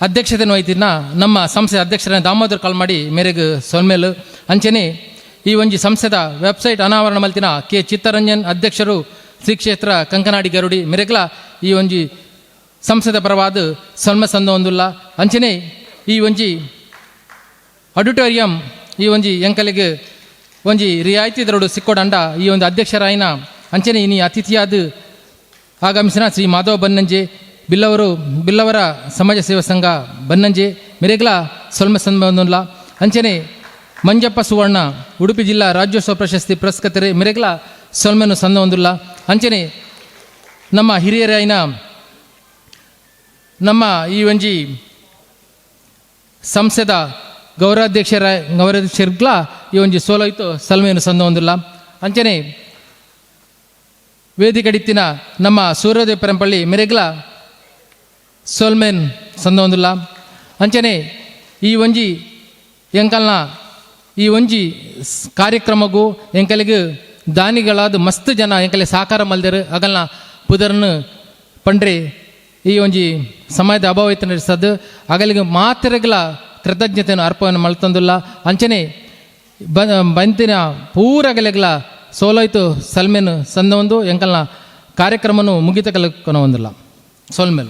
ಅಧ್ಯಕ್ಷತೆಯನ್ನು ವಹಿಸಿನ ನಮ್ಮ ಸಂಸ್ಥೆ ಅಧ್ಯಕ್ಷರ ದಾಮೋದರ್ ಕಲ್ಮಾಡಿ ಮೇರೆಗೆ ಸೊನ್ಮೇಲು. ಅಂಚನೆ ಈ ಒಂಜಿ ಸಂಸ್ಥೆದ ವೆಬ್ಸೈಟ್ ಅನಾವರಣ ಮಲ್ತಿನ ಕೆ ಚಿತ್ತರಂಜನ್ ಅಧ್ಯಕ್ಷರು ಶ್ರೀ ಕ್ಷೇತ್ರ ಕಂಕನಾಡಿ ಗರುಡಿ ಮೇರೆಗ್ಲ ಈ ಒಂಜಿ ಸಂಸ್ಥೆದ ಪರವಾದ ಸೊನ್ಮ ಸಂದ ಒಂದುಲ್ಲ. ಅಂಚನೆ ಈ ಒಂಜಿ ಆಡಿಟೋರಿಯಂ ಈ ಒಂಜಿ ಎಂಕಲಿಗೆ ಒಂಜಿ ರಿಯಾಯಿತಿ ದರಡು ಸಿಕ್ಕೋಡಂಡ ಈ ಒಂದು ಅಧ್ಯಕ್ಷರಾಯಿನ ಅಂಚನೆ ಇನಿ ಅತಿಥಿಯಾದ ಆಗಮಿಸಿನ ಶ್ರೀ ಮಾಧವ ಬನ್ನಂಜೆ ಬಿಲ್ಲವರ ಸಮಾಜ ಸೇವಾ ಸಂಘ ಬನ್ನಂಜೆ ಮೆರೆಗ್ಲ ಸೊಲ್ಮ ಸಂಬಂಧಲ್ಲ. ಅಂಚನೆ ಮಂಜಪ್ಪ ಸುವರ್ಣ ಉಡುಪಿ ಜಿಲ್ಲಾ ರಾಜ್ಯೋತ್ಸವ ಪ್ರಶಸ್ತಿ ಪುರಸ್ಕೃತರೆ ಮೆರೆಗ್ಲ ಸೊಲ್ಮೆನು ಸಂದ ಹೊಂದಿಲ್ಲ. ಅಂಚನೆ ನಮ್ಮ ಹಿರಿಯರಾಯಿನ ನಮ್ಮ ಈ ಒಂಜಿ ಸಂಸ್ಥೆದ ಗೌರವಾಧ್ಯಕ್ಷರ ಗೌರವಾಧ್ಯಕ್ಷರಿಗ್ಲ ಈ ಒಂಜಿ ಸೋಲೋಯ್ತು ಸಲ್ಮೆಯನ್ನು ಸಂದ ಹೊಂದಿಲ್ಲ. ಅಂಚನೆ ವೇದಿಕೆಡಿತ್ತಿನ ನಮ್ಮ ಸೂರ್ಯೋದಯ ಪರಂಪಳ್ಳಿ ಮೆರೆಗ್ಲ ಸೋಲ್ಮೇನ್ ಸಂದೊಂದುಲ್ಲ. ಅಂಚನೆ ಈ ಒಂಜಿ ಎಂಕಲ್ನ ಈ ಒಂಜಿ ಕಾರ್ಯಕ್ರಮಗೂ ಎಂಕಲಿಗೆ ದಾನಿಗಳಾದ ಮಸ್ತ್ ಜನ ಎಂಕಲೆ ಸಹಕಾರ ಮಲ್ದೆರು. ಅಗಲ್ನ ಪುದರ್ನು ಪಂಡ್ರೆ ಈ ಒಂಜಿ ಸಮಯದ ಅಭಾವ ಇತ್ತು ನಡೆಸದು. ಅಗಲಿಗೆ ಮಾತೆರೆಗ್ಲ ಕೃತಜ್ಞತೆಯನ್ನು ಅರ್ಪಣೆ ಮಲ್ತಂದುಲ್ಲ. ಅಂಚನೆ ಬಂತಿನ ಪೂರಗಲೆಗ್ಲ ಸೋಲೋಯ್ತು ಸಲ್ಮೆನ್ ಸಂದೊಂದು ಎಂಕಲ್ನ ಕಾರ್ಯಕ್ರಮನು ಮುಗಿತ ಕಲಕೊನ ಒಂದಿಲ್ಲ ಸೋಲ್ಮೇಲ್.